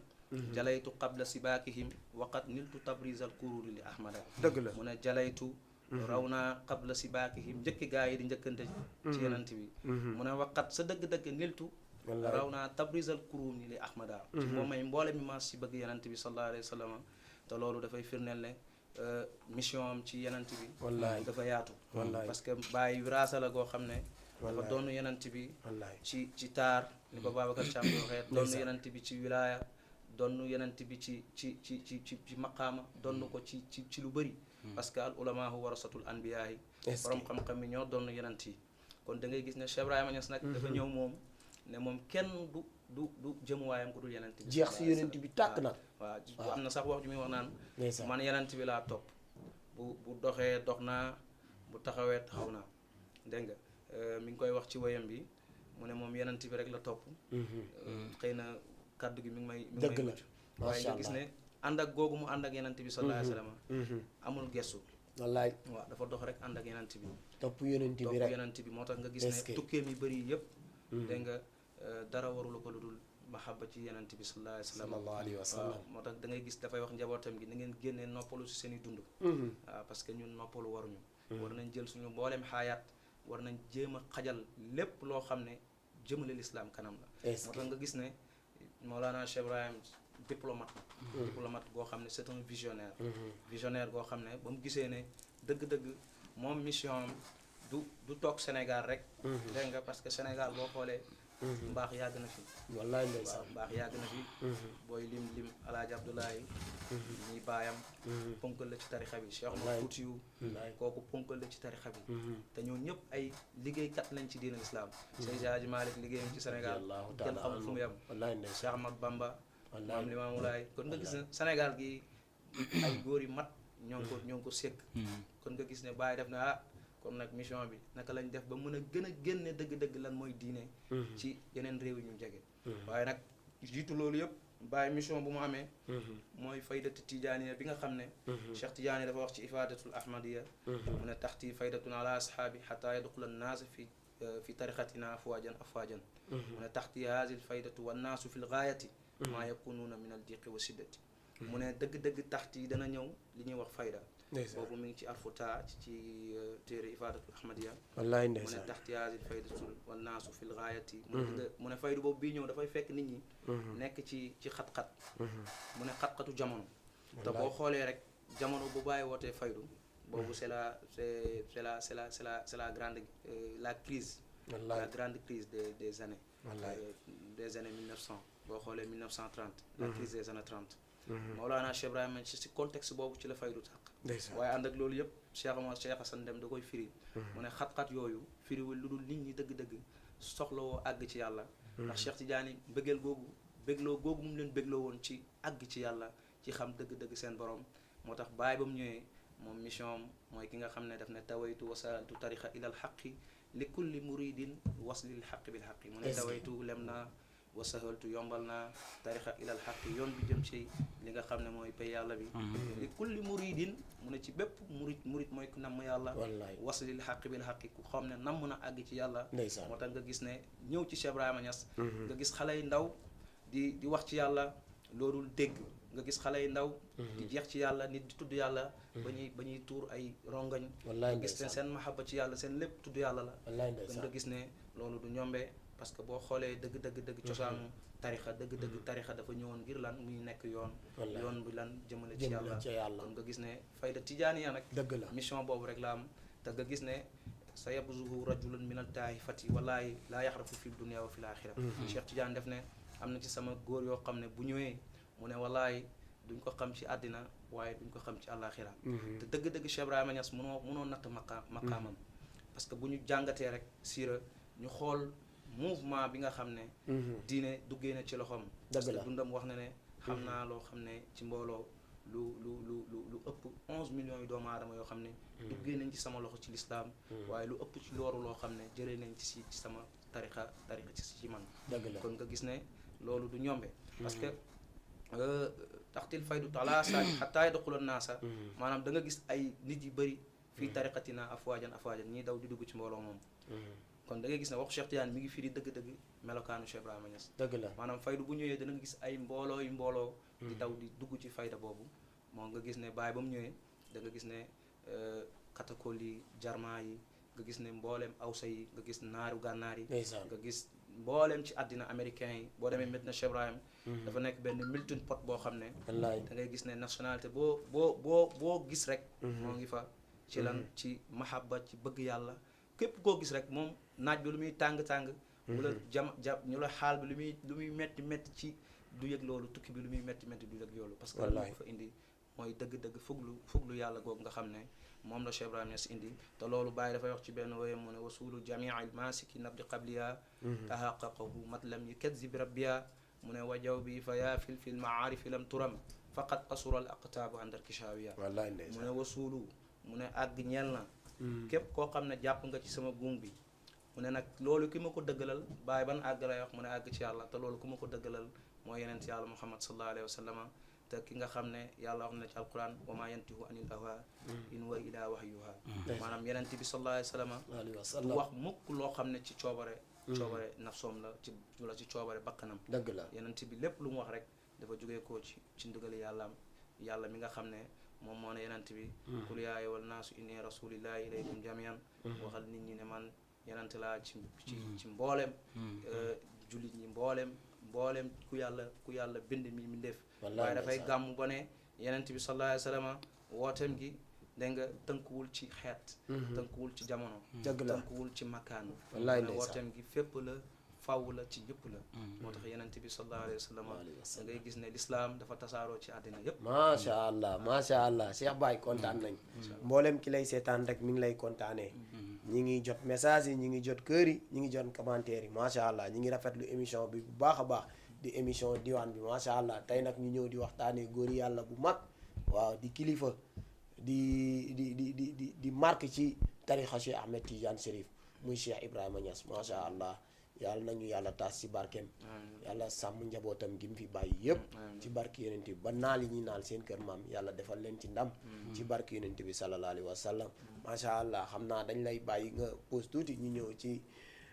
jalaytu qabla sibaakihim waqat niltu tabrizal kururi li ahmada dëgg la mu ne jalaytu raw naa qabla sibaakihim njëkki gaa yi di njëkkante ci yenant bi mu ne waqat sa dëgg-dëgg niltu raw naa tabrizal kuruni li ahmada ci moo may mboole mi maas si bëgg yenant bi sallallahu alayhi wa sallam te loolu dafay firneel ne mission am ci yenant bi dafa yaatu parce que bàyyi wiraasa la goo xam ne dafa doon yenant bi ci taar ni ko Babacar Thiam di waxee doon yenant bi ci wilaaya doon yenant bi ci maqaama doon ko ci lu bëri parce que al ulamaahu warasatul anbiyaahi borom xam-xam yi ñoo doon yenant yi kon da ngay gis ne Cheikh Ibrahima Niass nag dafa ñëw moom ne moom kenn du jëmuwaayam ku dul yenant bi jeex si yenant bi tàkk na waaw am na sax wax ju muy wax naan man yenant bi laa topp bu doxee dox naa bu taxawee taxaw naa dégg nga mi ngi koy wax ci woyam bi mu ne moom yenant bi rek la topp xëy na kaddu gi mi ngi may mucc waaye nga gis ne ànd ak googu mu ànd ak yenant bi sallallahu alayhi wa sallam amul gestu wallaay waaw dafa dox rek ànd ak yenant bi topp yenant bi moo tax nga gis ne tukkeem yi bëri yëpp dégg nga dara warula ko lu dul mahabba ci yenant bi sallallahu alayhi wa sallam waaw moo tax da ngay gis dafay wax njabootam gi na ngeen génnee noppalu si seen i dund waaw parce que ñun noppalu waruñu war nañ jël suñu mbooleem xaayaat war nañ jéem a xajal lépp loo xam ne jëmale lislaam kanam la moo tax nga gis ne Mawlana Cheikh Ibrahim diplomate la diplomate goo xam ne c'est un visionnaire visionnaire goo xam ne ba mu gisee ne dëgg-dëgg moom mission am du toog Sénégal rek dégg nga parce que Sénégal boo xoolee mbaax yàgg na fi wallaay ndeysaan waaw mbaax yàgg na fi booy lim Alaaji Abdoulaye ñi baayam ponkal la ci tarixa bi Cheikh Omar Foutiyou kooku ponkal la ci tarixa bi te ñoo ñëpp ay liggéeykat lañ ci diina islam Seydi Hadji Malick liggéeyam ci Sénégal kenn xamul fu mu yem Cheikh Ahmad Bamba Maam Limaamu Laay kon nga gis ne Sénégal gi ay góor yu mat ñoo ngi ko sékk kon nga gis ne Baye def na kon nag mission bi naka lañ def ba mën a gën a génne dëgg-dëgg lan mooy diine ci yeneen réew yi ñu jege waaye nag jiitu loolu yëpp Baye mission bu mu amee mooy faydatu tijaaniya bi nga xam ne Cheikh Tijaani dafa wax ci ifadatul ahmadiya mu ne taxti faydatun ala ashaabi xata yadxula annaas fi tarixatina afwajan mu ne taxti haasi l faydatu wannaasu fi l gaayati maa yakunuuna min al diqi wa siddati mu ne dëgg-dëgg taxti dana ñëw li ñuy wax fayda boobu mi ngi ci arfuta ci téere ifadatul ahmadiya wallaay mu ndeysaan ne taxti haasi l faydatu wannaasu fi l gaayati mu ne faydu boobu bii ñëw dafay fekk nit ñi nekk ci xat-xat mu ne xat-xatu jamono te boo xoolee rek jamono bu bàyyi wootee faydu boobu c'est la grande la crise la grande crise des années des années 1900 boo xoolee 1930 la crise des années 30 Mawlana Cheikh Ibrahima ci contexte boobu ci la faydu tàq waaye ànd ak loolu yëpp Cheikh Hassan Deme da koy firi mu ne xat-xat yooyu firiwul lu dul nit ñi dëgg-dëgg soxlawoo àgg ci yàlla ndax Cheikh Tidiane bëggeel googu bégloo googu mu leen bégloo woon ci àgg ci yàlla ci xam dëgg-dëgg seen borom moo tax Baye ba mu ñëwee moom mission mooy ki nga xam ne daf ne tawaytu wasaltu tarixa ilal xaqi li kulli muridin waslil xaqi bil xaqi mu ne tawaytu lem naa wasahaltu yombal naa tarixa ilal xaqi yoon bi jëm ci li nga xam ne mooy pay yàlla bi li kulli muridin mu ne ci bépp murid mooy ku namm yàlla waslil xaqi bil xaqi ku xam ne namm na àgg ci yàlla moo tax nga gis ne ñëw ci Cheikh Ibrahima Niass nga gis xale yu ndaw di wax ci yàlla loolul dégg nga gis xale yu ndaw di jeex ci yàlla nit di tudd yàlla ba ñuy tuur ay rongañ nga gis ne seen mahaba ci yàlla seen lépp tudd yàlla la kon nga gis ne loolu du ñombee parce que boo xoolee dëgg cosaanu tarixa dëgg tarixa dafa ñëwoon ngir lan muy nekk yoon bi lan jëmale ci yàlla kon nga gis ne fayda tijaaniya nag mission boobu rek la am te nga gis ne sa yabzuhu rajulun min al taifati wallahi laa yaxrafu fi dunia wa fi l axira Cheikh Tidiane def ne am na ci sama góor yoo xam ne bu ñëwee mu ne wallaay duñ ko xam ci àddina waaye duñ ko xam ci àllaaxira te dëgg Cheikh Ibrahima Niass mënoo natt maqaamam parce que bu ñu jàngatee rek siira ñu xool mouvement bi nga xam ne diine duggee na ci loxoom parce que dundam wax na ne xam naa loo xam ne ci mbooloo lu ëpp 11 millions yu doomu aadama yoo xam ne duggee nañ ci sama loxo ci lislaam waaye lu ëpp ci loolu loo xam ne jëlee nañ ci sama tarixa ci man kon nga gis ne loolu du ñombe parce que taxtil faydu tala saani xataa yadxula naasa maanaam da nga gis ay nit yu bëri fii tariqatina afwaajan ñii daw di dugg ci mbooloo moom kon da ngay gis ne waxu Cheikh Tidiane mi ngi firi dëgg-dëgg melokaanu Cheikh Ibrahima Niass maanaam faydu bu ñëwee dana nga gis ay mbooloo di daw di dugg ci fayda boobu moo nga gis ne Baye ba mu ñëwee da nga gis ne katakol yi jarma yi nga gis ne mbooleem awsa yi nga gis naaru gànnaar yi nga gis mbooleem ci àddina américain yi boo demee Medina Cheikh Ibrahim dafa nekk benn melting pot boo xam ne da ngay gis ne nationalité boo gis rek moo ngi fa ci lan ci mahabba ci bëgg yàlla képp koo gis rek moom naaj bi lu muy tàng-tàng wala ñu la xaal bi lu muy metti ci du yëg loolu tukki bi lu muy metti du yëg loolu parce que lu fa indi mooy dëgg fuglu yàlla googu nga xam ne moom la Cheikh Ibrahima Niass indi te loolu Baye dafay wax ci benn woyam mu ne wasulu jamii al masiki nabdi qabliya tahaqqaqahu matlam yukadzib rabbiya mu ne wajaw bi fa yaa fil maarifi lam turam faqad asura al aqtaabu andar kishawiya mu ne wasulu mu ne àgg ñeel na képp koo xam ne jàpp nga ci sama buum bi mu ne nag loolu ki ma ko dëggalal Baye ban àgg lay wax mu ne àgg ci yàlla te loolu ku ma ko dëggalal mooy yeneen yàlla Muhammad sallallahu alayhi wa sallam te ki nga xam ne yàlla wax na ci alquran wa ma yantihu anil hawa in wa ila wahyuha maanaam yeneen bi sallallahu alayhi wa sallam du wax mukk loo xam ne ci coobare nafsoom la ci coobare bakkanam dëgg la yeneen bi lépp lu mu wax rek dafa jógee koo ci ndigali yàlla mi nga xam ne moom moo ne yenent bi qul yaa ayyuhan naasu inni rasulillahi ilaykum jamian waxal nit ñi ne man yenent laa ci mbooleem jullit ñi mbooleem mboolem ku yàlla bind mi def Wallaay waaye dafay ndeysaan. gàmm ba ne yenent bi sallallahu alayhi wa sallam wooteem gi dégg nga tënkuwul ci xeet tënkuwul ci jamono dëgg la tënkuwul ci makkaan Wallaay ne ndeysaan. wooteem gi fépp la faw la ci ñëpp la moo tax yenent bi sallallahu alayhi wa sallam da ngay gis ne l'islam dafa tasaaroo ci àddina yëpp macha allah Cheikh Baye kontaan nañ mboolem ki lay seetaan rek mi ngi lay kontaanee ñi ngi jot message yi ñi ngi jot kër yi ñi ngi jot commentaire yi macha allah ñi ngi rafetlu émission bi bu baax a baax di émission diwaan bi macha allah tey nag ñu ñëw di waxtaanee góori yàlla bu mag waaw di kilifa di marque ci tarixa Cheikh Ahmed Tidiane Chérif muy Cheikh Ibrahima Niass macha allah yàlla nañu yàlla taas ci barkeem yàlla sàmm njabootam gi mu fi bàyyi yëpp ci barke yonent bi ba naal yi ñuy naal seen kër maam yàlla defal leen ci ndam ci barke yonent bi sallallahu alayhi wa sallam macha allah xam naa dañ lay bàyyi nga pause tuuti ñu ñëw ci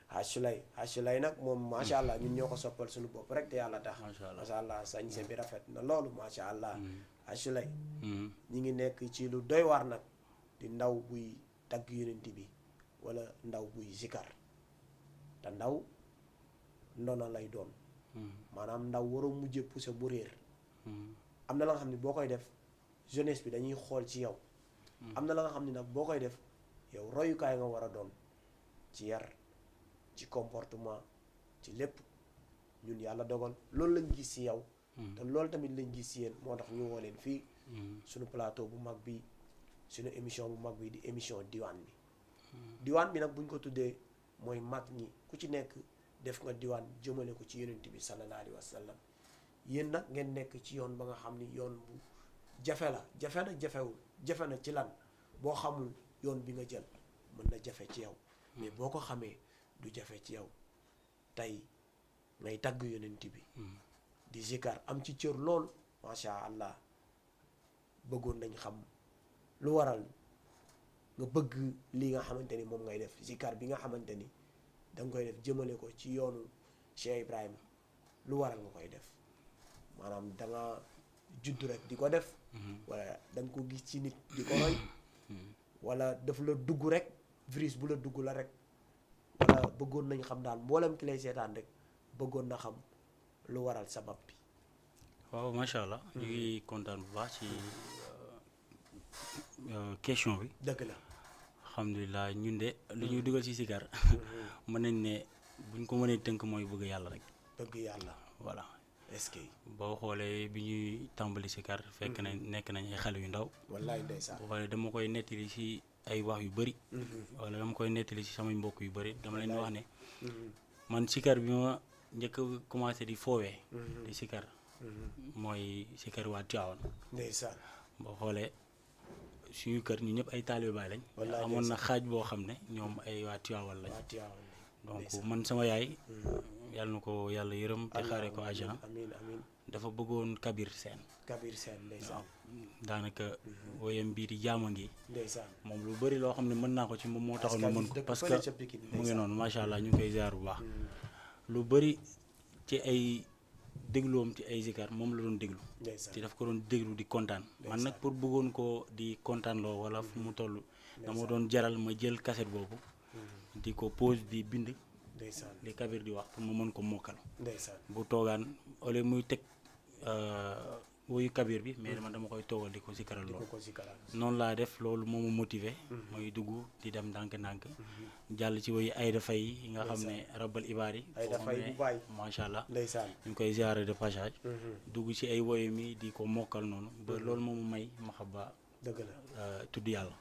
Hachulay nag moom macha allah ñun ñoo ko soppal suñu bopp rek te yàlla tax macha allah sañse bi rafet na loolu macha allah Hachulay ñi ngi nekk ci lu doy waar nag di ndaw buy tagg yonent bi wala ndaw buy zikar te ndaw ndona lay doon maanaam ndaw waroo mujjee poussé mu réer am na la nga xam ne boo koy def jeunesse bi dañuy xool ci yow am na la nga xam ne nag boo koy def yow royukaay nga war a doon ci yar ci comportement ci lépp ñun yàlla dogal loolu lañ gis ci yow te loolu tamit lañ gis ci yéen moo tax ñu woo leen fii suñu plateau bu mag bi suñu émission bu mag bi di émission diwaan bi diwaan bi nag buñ ko tuddee mooy mag ñi ku ci nekk def nga diwaan jëmale ko ci yonent bi sallallahu alayhi wa sallam yéen nag ngeen nekk ci yoon ba nga xam ni yoon bu jafe na jafe na ci lan boo xamul yoon bi nga jël mën na jafe ci yow mais boo ko xamee du jafe ci yow tey ngay tagg yonent bi di zikar am ci cër lool macha allah bëggoon nañ xam lu waral nga bëgg li nga xamante ni moom ngay def zikar bi nga xamante ni danga koy def jëmale ko ci yoonu Cheikh Ibrahima lu waral nga koy def maanaam danga judd rek di ko def wala danga ko gis ci nit di ko roy wala daf la dugg rek virus bu la dugg la rek wala bëggoon nañ xam daal mboolem ki lay seetaan rek bëggoon na xam lu waral sabab bi. waaw macha allah. ñu ngi kontaan bu baax ci question bi. dëgg la. alhamdulilah ñun de lu ñuy dugal ci sikar mën nañ ne buñ ko mënee tënk mooy bëgg yàlla rek. bëgg yàlla. voilà. est-ce que. boo xoolee bi ñuy tàmbali sikar fekk nañ nekk nañ ay xale yu ndaw. wallaay ndeysaan. boo xoolee dama koy nettali ci ay wax yu bëri. wala dama koy nettali ci samay mbokk yu bëri dama leen wax ne. man sikar bi ma njëkk a commencé di foowee. di sikar. mooy sikar waa Tiwaawan. ndeysaan. boo xoolee suñu kër ñu ñëpp ay taalibe Baay lañ. amoon na xaaj boo xam ne ñoom ay waa Tiwaawan lañ. donc man sama yaay. yàlla na ko yàlla yërëm te xaaree ko àjjana. amiin amiin. dafa bëggoon Kabir Seen. Kabir Seen ndeysaan. daanaka woyam bii di jaama ngi. ndeysaan. moom lu bëri loo xam ne mën naa ko ci moom moo taxoon ma mën ko parce que mu ngi noonu macha allah ñu ngi koy ziar bu baax. lu bëri ci ay dégluwam ci ay zikar moom la doon déglu. ci daf ko doon déglu di kontaan. man nag pour bëggoon ko di kontaan loo wala fu mu toll. dama doon jaral ma jël cassette boobu. di ko pause di bind. li Kabir di wax pour ma mën ko mokkal. bu toogaan ole muy teg woyu Kabir bi mais man dama koy toogal di ko zikaral lool. noonu laa def loolu moo ma motivé. mooy dugg di dem ndànk-ndànk. jàll ci woyu Aïda Faye yi nga xam ne rabbal ibaari. Aïda Faye bu baay macha allah. ndeysaan ñu koy ziare de passage. dugg ci ay woyu mi di ko mokkal noonu. ba loolu moo ma may maxaba. dëgg la tudd yàlla.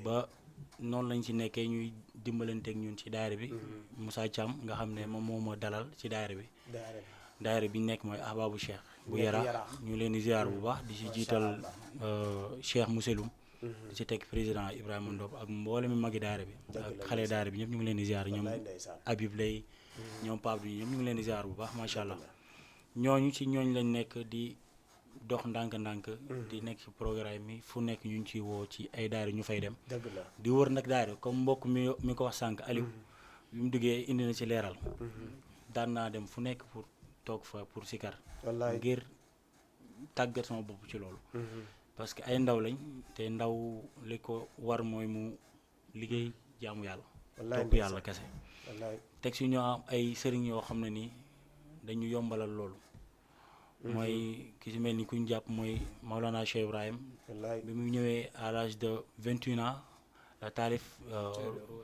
ba noonu lañ ci nekkee ñuy dimbalanteeg ñun ci daayira bi. Moussa Thiam nga xam ne moom moo ma dalal ci daayira bi. daayira bi nekk mooy ahbaabu Cheikh. bu Yaraax ñu leen di ziar bu baax di ci jiital Cheikh Mousseloum. di ci teg président Ibrahima Ndop ak mboolem mi magi daayira bi. ak xale daayira bi ñëpp ñu ngi leen di ziar ñoom Habib lay ñoom Pape bi ñëpp ñu ngi leen di ziar bu baax macha allah. ñooñu ci ñooñ lañ nekk di dox ndànk-ndànk. di nekk ci programme mi fu nekk ñu ngi ciy woo ci ay daayira ñu fay dem. dëgg la di wër nag daayira comme mbokk mi ko wax sànq Aliou. bi mu duggee indi na ci leeral. daan naa dem fu nekk pour toog fa pour sikar. ngir tàggat sama bopp ci loolu. parce que ay ndaw lañ te ndaw li ko war mooy mu liggéey jaamu yàlla. topp yàlla kese. teg si ñoo am ay sëriñ yoo xam ne nii dañu yombalal loolu mooy ki si mel ni ku ñu jàpp mooy Maolana Cheikh Ibrahim bi mu ñëwee à l'âge de 21 ans la taalif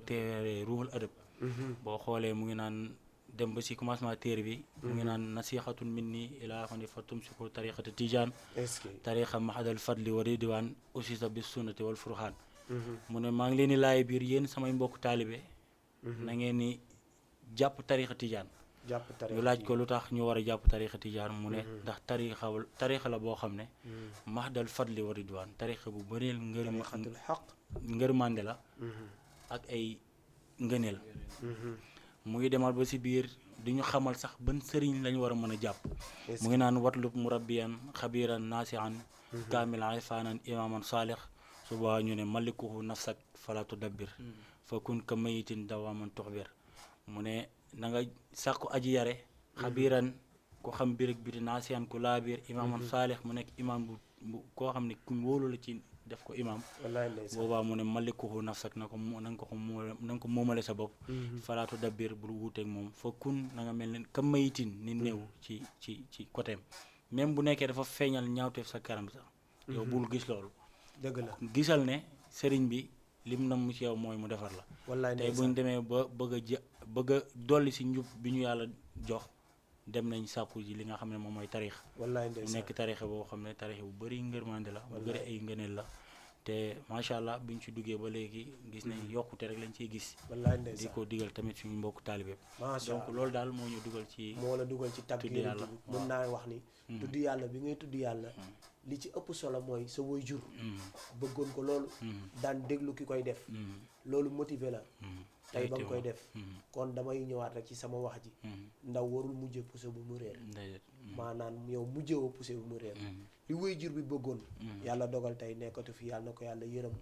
téere Ruhul Adab boo xoolee mu ngi naan dem ba si commencement téere bi mu ngi naan nasihatun minni ilaa xoni fa tumsiku tariqata tijaan tariqa mahadal fadli wa ridwaan usisa bis sunnati wal furxaan mu ne maa ngi leen di laay biir yéen samay mbokk taalibe na ngeen ni jàpp tariqa tijaan ñu laaj ko lu tax ñu war a jàpp tariqa tijaan mu ne ndax tariqa la boo xam ne mahadal fadli wa ridwaan tariqa bu bëreel ngërmande la ak ay ngëneel mu ngi demal ba si biir di ñu xamal sax ban sëriñ lañu war a mën a jàpp mu ngi naan watlub murabbiyan xabiran naasihan kaamil ifaanan imaaman saalix suba ñu ne malikuhu nafsak fala tudabbir fa kun ka mayitin dawaman tuxbir mu ne na nga sàkku aji yare xabiran ku xam biir ak biti naasihan ku laa biir imaaman saalix mu nekk imaam bu koo xam ne ku wóolu la ci def ko imaam boobaa mu ne malikuhu nafsak na nga ko moomale sa bopp falaatu dabbir bul wuuteeg moom fa kun na nga mel ne ka mayitin ni néew ci côté même bu nekkee dafa feeñal ñaawteef sa karam sax yow bul gis loolu dëgg la gisal ne sëriñ bi lim na mu ci yow mooy mu defar la tey buñ demee ba bëgg a dolli si njub bi ñu yàlla jox dem nañ sàkku ji li nga xam ne moom mooy tarix mu nekk tarixe boo xam ne tarixe bu bëri ngërmande la bu bëri ay ngëneel la te macha allah biñ ci duggee ba léegi gis nañ yokkute rek lañ ciy gis di ko digal tamit suñu mbokk taalibe donc loolu daal moo ñu dugal ci tagg yàlla mën naa wax ni tudd yàlla bi ngay tudd yàlla li ci ëpp solo mooy sa waajur bëggoon ko loolu daan déglu ki koy def loolu motivé la tey ba nga koy def kon damay ñëwaat rek ci sama wax ji ndaw warul mujje poussé bu mu réer maanaam yow mujjewoo poussé bu mu réer li waajur bi bëggoon yàlla dogal tey nekkatu fi yàlla na ko yàlla yërëm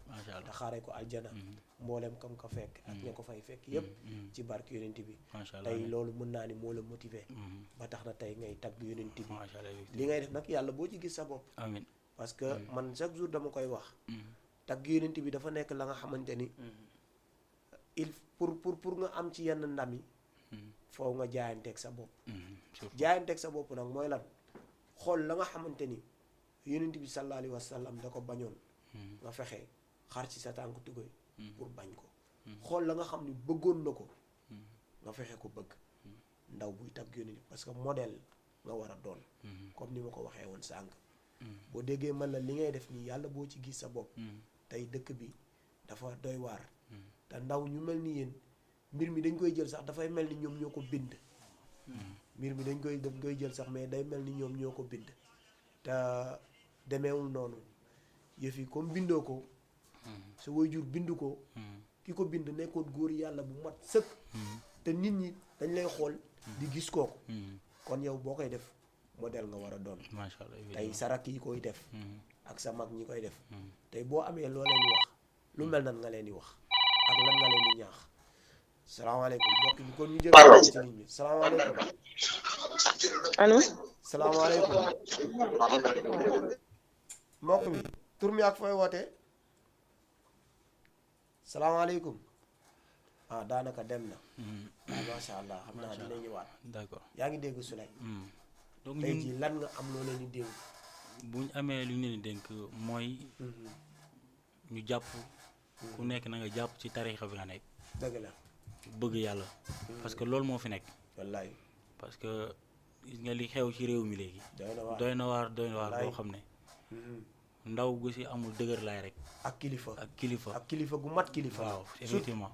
te xaare ko aljana mboolem kam ko fekk ak ña ko fay fekk yépp ci barke yonent bi tey loolu mën naa ni moo la motivé ba tax na tey ngay tagg yonent bi li ngay def nag yàlla boo ci gis sa bopp parce que man chaque jour dama koy wax tagg yonent bi dafa nekk la nga xamante ni il pour nga am ci yenn ndam yi foo nga jaayanteeg sa bopp jaayanteeg sa bopp nag mooy lan xool la nga xamante ni yonent bi sallallahu alayhi wa sallam da ko bañoon nga fexe xar ci sa tànk tuggoy pour bañ ko xool la nga xam ni bëggoon na ko nga fexe ko bëgg ndaw buy tagg yonent bi parce que modèle nga war a doon comme ni ma ko waxee woon sànq boo déggee man la li ngay def nii yàlla boo ci gis sa bopp tey dëkk bi dafa doy waar te ndaw ñu mel ni yéen mbir mi dañ koy jël sax dafay mel ni ñoom ñoo ko bind mbir mi dañ koy jël sax mais day mel ni ñoom ñoo ko bind te demeewul noonu yëf yi comme bindoo ko sa waajur bind ko ki ko bind nekkoon góor yàlla bu mat sëkk te nit ñi dañ lay xool di gis kooku kon yow boo koy def modèle nga war a doon tey sa rakk yi koy def ak sa mag ñi koy def tey boo amee loo leen di wax lu mel nan nga leen di wax ak lan nga leen di ñaax salaamaaleykum mbokk bi kon ñu jël ci nit ñi salaamaaleykum allo salaamaaleykum mbokk bi tur mi ak fooy wootee salaamaaleykum daanaka dem na macha allah xam naa dina ñëwaat d'accord yaa ngi dégg Souley donc tey jii lan nga am loo leen di dénk bu ñu amee lu ñu leen di dénk mooy ñu jàpp ku nekk na nga jàpp ci tarixa bi nga nekk dëgg la bëgg yàlla parce que loolu moo fi nekk wallaay parce que gis nga li xew ci réew mi léegi doy na waar boo xam ne ndaw gu si amul dëgër laay rek ak kilifa ak kilifa gu mat kilifa waaw effectivement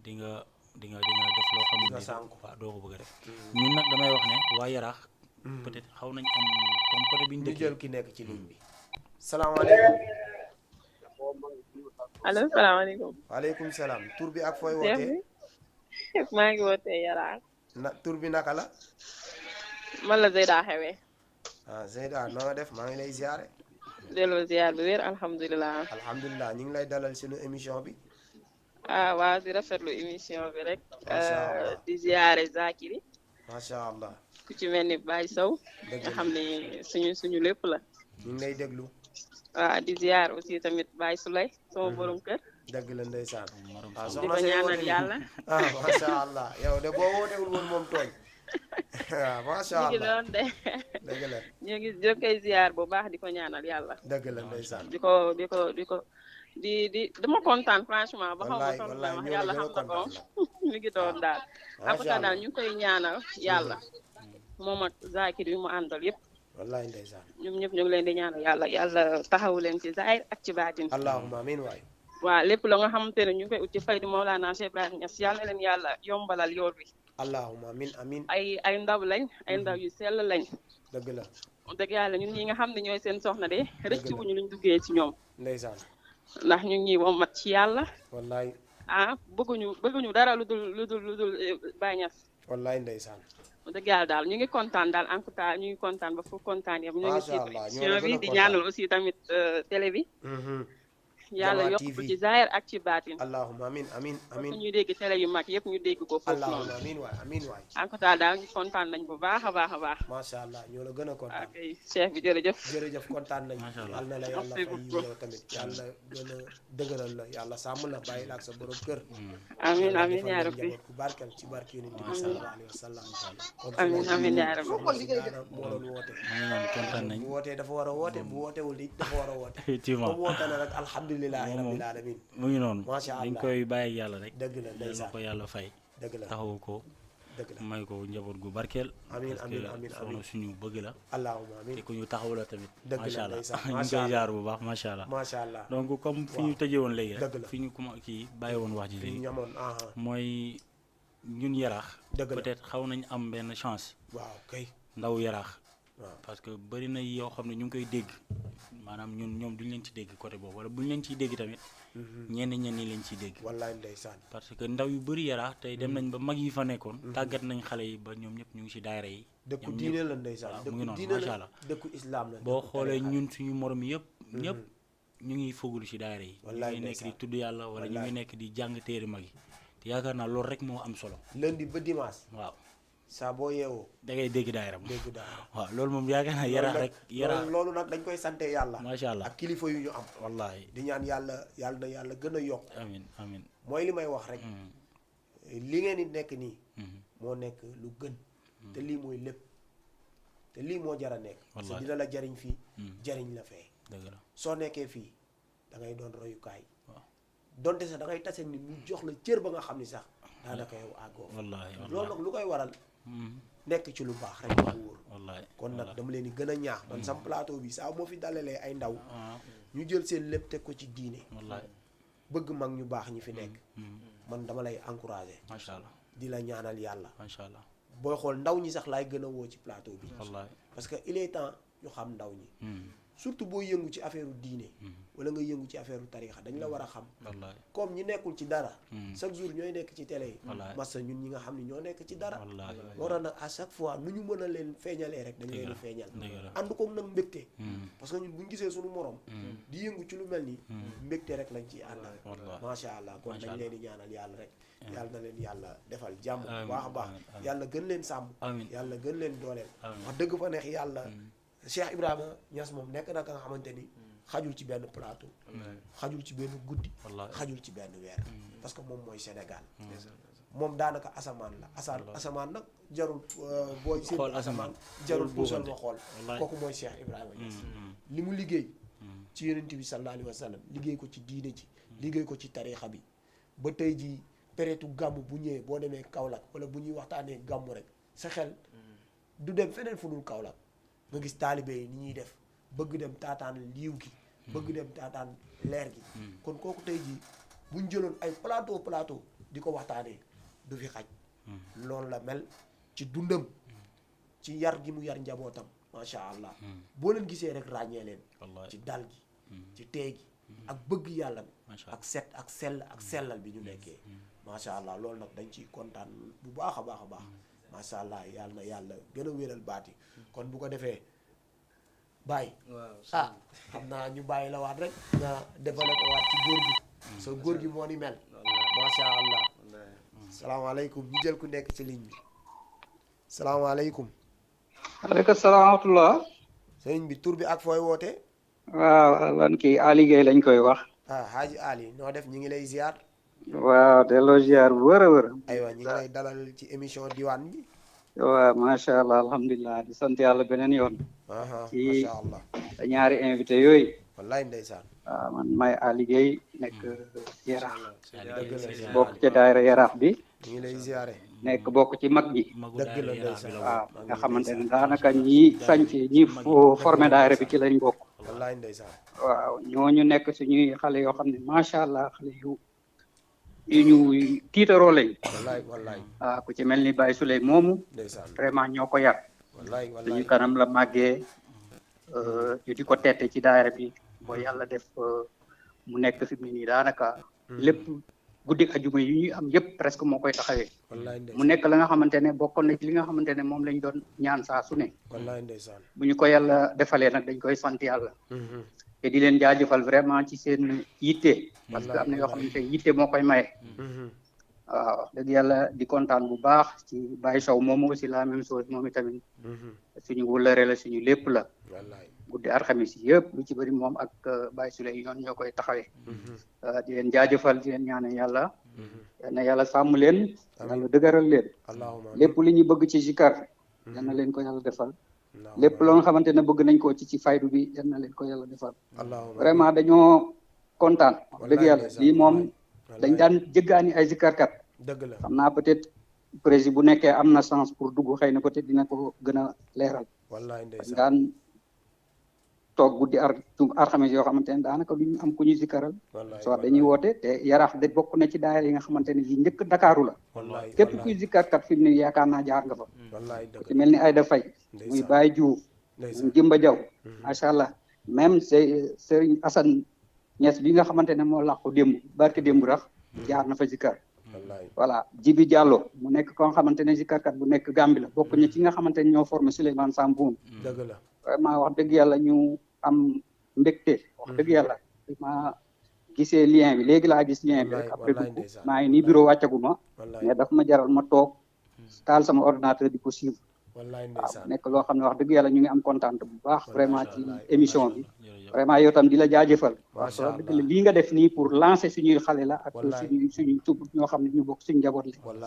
di nga def loo xam ne waaw doo ko bëgg a def ñun nag damay wax ne waa Yaraax peut-être xaw nañ am comme côté bi ñu dëkk jël ki nekk ci ligne bi salaamaaleykum allo salaamaaleykum waaleykum salaam tur bi ak fooy wootee maa ngi wootee Yaraax tur bi naka la man la Zeyda xewee Zeyda na nga def maa ngi lay ziare delloo ziar bi wér alhamdulilah ñu ngi lay dalal sunu émission bi waaw di rafetlu émission bi rek di ziare Zakiri macha allah ku ci mel ni Baye Sow nga xam ne suñu lépp la ñu ngi lay déglu waaw di ziar aussi tamit Baye Souley sama borom kër dëgg la ndeysaan di ko ñaanal yàlla macha allah yow de boo wootewul woon moom tooñ waaw macha ñu ngi allah doon de dëgg la ñu ngi koy ziar bu baax di ko ñaanal yàlla. dëgg la ndeysaan. di dama kontaan franchement. ba xaw ma sax wallaay wax yàlla xam na ko mi ngi doon daal. en tout cas daal ñu ngi koy ñaanal yàlla. moom ak Zakir yi mu àndal yëpp. wallaay ndeysaan. ñoom ñëpp ñu ngi leen di ñaanal yàlla taxawu leen ci zahir ak ci baatin. allahumma amiin waay. waaw lépp la nga xamante ne ñu ngi koy ut ci faydu Mawlana Cheikh Ibrahima Niass yàlla na leen yàlla yombalal yoon wi. allahumma amiin amiin. ay ndaw lañ ay ndaw yu sell lañ. dëgg la. dëgg yàlla ñun ñi nga xam ne ñooy seen soxna de rëcc wuñu luñ duggee ci ñoom. ndeysaan. ndax ñu ngi womat ci yàlla. wallaay. bëgguñu dara lu dul Baye Niass. wallaay ndeysaan. dëgg yàlla daal ñu ngi kontaan daal en tout cas ñu ngi kontaan ba fu kontaan yam ñu ngi ci allah émission bi di ñaanal aussi tamit télé bi. yàlla yokk ko ci zahir ak ci baatin. allahumma amiin amiin amiin. ñu dégg télé yu mag yëpp ñu dégg ko foofu noonu. allahumma amiin waay amiin waay. en tout cas daal ñu kontaan nañ bu baax a baax a baax. macha allah ñoo la gën a kontaan. ok chef bi jërëjëf. jërëjëf kontaan nañ. yal na la yàlla fay yow tamit yàlla gën a dëgëral la yàlla sàmm la bàyyi la ak sa borom kër. amiin amiin yaa rabbi. ku barkeel ci barke Yonent bi sallallahu alayhi wa sallam. amiin amiin yaa rabbi. moo doon woote. kontaan nañ bu wootee dafa war a woote bu wootewul it dafa war a woote. effectivement comme woote na rek alhamdulilahi rabbil alamin. mu ngi noonu macha allah dañ koy bàyyi ak yàlla rek. dëgg la ndeysaan ko yàlla fay. dëgg la taxawu ko. dëgg la may ko njaboot gu barkeel. amiin amiin amiin parce que soxna suñu bëgg la. allahumma amiin te ku ñu taxaw la tamit. dëgg la macha allah ndeysaan ñu ngi koy jaar bu baax macha allah. macha allah donc comme fi ñu tëjee woon léegi dëgg rek. la fi ñu kii bàyyi woon wax ji léegi. ñamoon mooy ñun yaraax. dëgg la peut-être xaw nañ am benn chance. waaw kay. ndaw yaraax. waaw parce que bëri na yoo xam ne ñu ngi koy dégg maanaam ñoom duñ leen ci dégg côté boobu wala buñ leen ciy dégg tamit. ñenn ñi leen ciy dégg. wallaay ndeysaan. parce que ndaw yu bëri yaraax tey dem nañ ba mag yi fa nekkoon. tàggat nañ xale yi ba ñoom ñëpp ñu ngi ci daayira yi. dëkku diine la ndeysaan. mu ngi noonu diine macha la allah dëkku islam la. boo xoolee ñun suñu morom yëpp. ñëpp ñu ngi fogulu ci daayira yi. wallaay ñu ngi nekk di tudd yàlla wala ñu ngi nekk di jàng téere mag yi. te yaakaar naa loolu rek moo am solo. lundi ba dimanche. waaw. saa boo yeewoo. da ngay dégg daayira moom. dégg daayira waaw loolu moom yaakaar naa yaraax rek. yaraax loolu nag dañ koy sante yàlla. macha allah ak kilifa yu ñu am. wallaahi di ñaan yàlla na yàlla gën a yokk. amiin amiin. mooy li may wax rek. li ngeen di nekk nii. moo nekk lu gën. te lii mooy lépp. te lii moo jar a nekk. parce que dina la jariñ fii. jariñ la fee. dëgg la soo nekkee fii da ngay doon royukaay. donte sax da ngay tase nit ñu jox la cër ba nga xam ni sax daanaka yow àggoo. wallaahi loolu nag lu koy waral. nekk ci lu baax rek moo wóor. wallaahi kon nag dama leen di gën a ñaax man sam plateau bi saa moo fi dalalee ay ndaw. ñu jël seen lépp teg ko ci diine. wallaahi bëgg mag ñu baax ñi fi nekk. man dama lay encourager. macha allah di la ñaanal yàlla. macha allah booy xool ndaw ñi sax laay gën a woo ci plateau bi. wallaahi parce que il est temps ñu xam ndaw ñi. surtout boo yëngu ci affaire diine. wala nga yëngu ci affaire tarixa dañ la war a xam. wallaahi comme ñi nekkul ci dara. chaque jour ñooy nekk ci télé yi. wallaahi massa ñun ñi nga xam ne ñoo nekk ci dara. wallaahi moo tax nag à chaque fois nu ñu mën a leen feeñalee rek dañ leen di feeñal. dëgg la ànd koog nag mbégte. parce que ñun bu ñu gisee suñu morom. di yëngu ci lu mel nii. mbégte rek lañ ciy àndal. macha allah kon dañ leen di ñaanal yàlla rek. yàlla na leen yàlla defal jàmm bu baax a baax. yàlla gën leen sàmm. yàlla gën leen dooleel. wax dëgg fa neex yàlla. Cheikh Ibrahima Niass moom nekk na ka nga xamante ni xajul ci benn plateau. xajul ci benn guddi. xajul ci benn weer. parce que moom mooy Sénégal. moom daanaka asamaan la asamaan nag jarul booy seen asamaan jarul puusal ma xool kooku mooy Cheikh Ibrahima Niass li mu liggéey ci yonent bi sallallahu alayhi wa sallam liggéey ko ci diine ji liggéey ko ci tariixa bi ba tey ji pérétu gàmm bu ñëwee boo demee Kaolack wala bu ñuy waxtaanee gàmm rek sa xel du dem feneen fu dul Kaolack nga gis taalibe yi ni ñuy def bëgg dem taataan liiw gi bëgg dem taataan leer gi kon kooku tey ji buñ jëloon ay plateau di ko waxtaanee du fi xaj loolu la mel ci dundam ci yar gi mu yar njabootam macha allah boo leen gisee rek ràññee leen ci dal gi ci tey gi ak bëgg yàlla bi ak set ak sell ak sellal bi ñu nekkee macha allah loolu nag dañ ciy kontaan bu baax a baax a baax macha allah yàlla na yàlla gën a wéral baat yi kon bu ko defee bàyyi xam naa ñu bàyyi la waat rek nga développé waat ci góor gi sa góor gi moo ni mel macha allah salaamaaleykum ñu jël ku nekk ci ligne bi salaamaaleykum. waaleykum salaam wa rahmatulah. sëriñ bi tur bi ak fooy woote. waaw man kii Ali Gueye lañ koy wax. Haji Ali noo def ñu ngi lay ziar. waaw delloo ziar bu wër a wër. aywa ñu ngi lay dalal ci émission diwaan bi. waaw macha allah alhamdulilah di sant yàlla beneen yoon. ci macha allah. ñaari invité yooyu. wallaay ndeysaan. waaw man may Ali Gueye nekk Yaraax. dëgg la bokk ci daayira Yaraax bi. ñu ngi lay ziare. nekk bokk ci mag ñi. dëgg la ndeysaan. waaw nga xamante ne daanaka ñi sanc ñi formé daayira bi ci lañ bokk. wallaay ndeysaan. waaw ñooñu nekk suñuy xale yoo xam ne macha allah xale yu ñu tiitaroo lañ. wallaay wallaay. waaw ku ci mel ni Baye Souley moomu. ndeysaan. vraiment ñoo ko yar. wallaay wallaay. suñu kanam la màggee ñu di ko tette ci daayira bi boo yàlla def mu nekk fi mu nii daanaka. lépp guddi ajuma yi ñuy am yëpp presque moo koy taxawee. wallaay ndeysaan. mu nekk la nga xamante ne bokkoon na ci li nga xamante ne moom lañ doon ñaan saa su ne. wallaay ndeysaan. bu ñu ko yàlla defalee nag dañ koy sant yàlla. te di leen jaajëfal vraiment ci seen yitte. parce que am na yoo xamante ne yitte moo koy maye. waaw dëgg yàlla di kontaan bu baax ci Baye Sow moom aussi la même chose moom itamit. suñu wëllëre la suñu lépp la. wallaay. guddi alxamis yëpp lu ci bëri moom ak Baye Souley ñoom ñoo koy taxawee. di leen jaajëfal di leen ñaanal yàlla. yal na yàlla sàmm leen. yàlla dëgëral leen. allahumma lépp li ñu bëgg ci zikar. yal na leen ko yàlla defal. lépp loo nga xamante ne bëgg nañ ko ci faydu bi yal na leen ko yàlla defal. vraiment dañoo kontaan. wax dëgg yàlla lii moom dañ daan jëggaani ay zikarkat. dëgg la xam naa peut-être président bu nekkee am na chance pour dugg xëy na peut-être dina ko gën a leeral. wallaay ndeysaan. daan toog guddi alxames yoo xamante ne daanaka du ñu am ku ñu zikaral. soit dañuy woote te Yaraax de bokk na ci daayira yi nga xamante ne yi njëkk Dakaaru la. képp kuy zikarkat fi mu ne yaakaar naa jaar nga fa. ku ci mel ni Ayda Faye muy Baye Diouf muy Jimba Jaw macha allah même Serigne Assane Niass bi nga xamante ne moo làqu démb barke démb rax jaar na fa zikar. voilà Jibi Diallo mu nekk ko nga xamante ne zikarkat bu nekk Gambie la bokk na ci nga xamante ne ñoo formé Souleymane Samboun. dëgg la vraiment wax dëgg yàlla ñu am mbégte. wax dëgg yàlla ma gisee lien bi léegi laa gis lien bi rek après dugg maa ngi nii bureau wàccaguma mais daf ma jaral ma toog taal sama ordinateur di ko suivre. waaw nekk loo xam ne wax dëgg yàlla ñu ngi am kontaan bu baax vraiment ci émission bi. vraiment yow tam di la jaajëfal. wax dëgg la lii nga def nii pour lancer suñuy xale la. ak suñuy tub ñoo xam ne ñu bokk suñu njaboot la. kon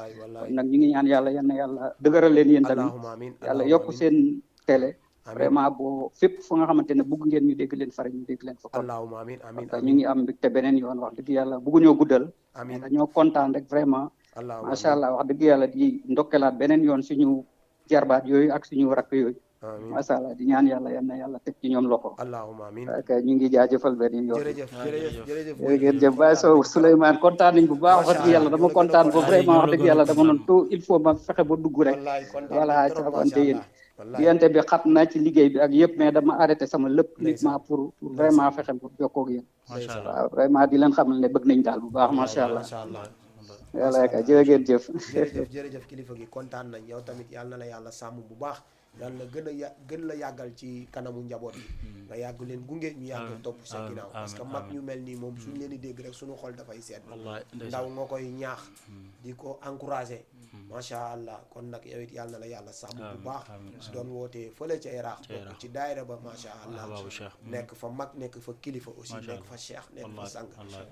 nag ñu ngi ñaan yàlla yal na yàlla dëgëral leen yéen tamit. yàlla yokk seen télé. vraiment boo fépp fu nga xamante ne bëgg ngeen ñu dégg leen fare ñu dégg leen fa kon ñu ngi am mbégte beneen yoon wax dëgg yàlla bëgguñoo guddal mais dañoo kontaan rek vraiment macha allah wax dëgg yàlla di ndokkelaat beneen yoon suñu jarbaat yooyu ak suñu rakk yooyu macha allah di ñaan yàlla yal na yàlla teg ci ñoom loxo ak ñu ngi jaajëfal beneen yoon jërëjëf Baye Sow Souleymane kontaan nañ bu baax wax dëgg yàlla dama kontaan ba vraiment wax dëgg yàlla dama noon tout il faut ma fexe ba dugg rek voilà caabante yéen diggante bi xat na ci liggéey bi ak yëpp mais dama arrêté sama lépp uniquement pour vraiment fexe pour jokkoo ak yéen waaw vraiment di leen xamal ne bëgg nañ daal bu baax macha allah yàlla yaakaar jërëjëf jërëjëf kilifa gi kontaan nañ yow tamit yàlla na la yàlla sàmm bu baax yàlla gën la yàggal ci kanamu njaboot yi nga yàgg leen gunge ñu yàgg topp sa ginnaaw parce que mag ñu mel nii moom suñ leen di dégg rek suñu xol dafay seet ndaw nga koy ñaax di ko encouragé macha allah kon nag yow it yàlla na la yàlla sàmm bu baax doon wootee fële ca Yaraax bokk ci daayira ba macha allah nekk fa mag nekk fa kilifa aussi nekk fa cheikh nekk fa sang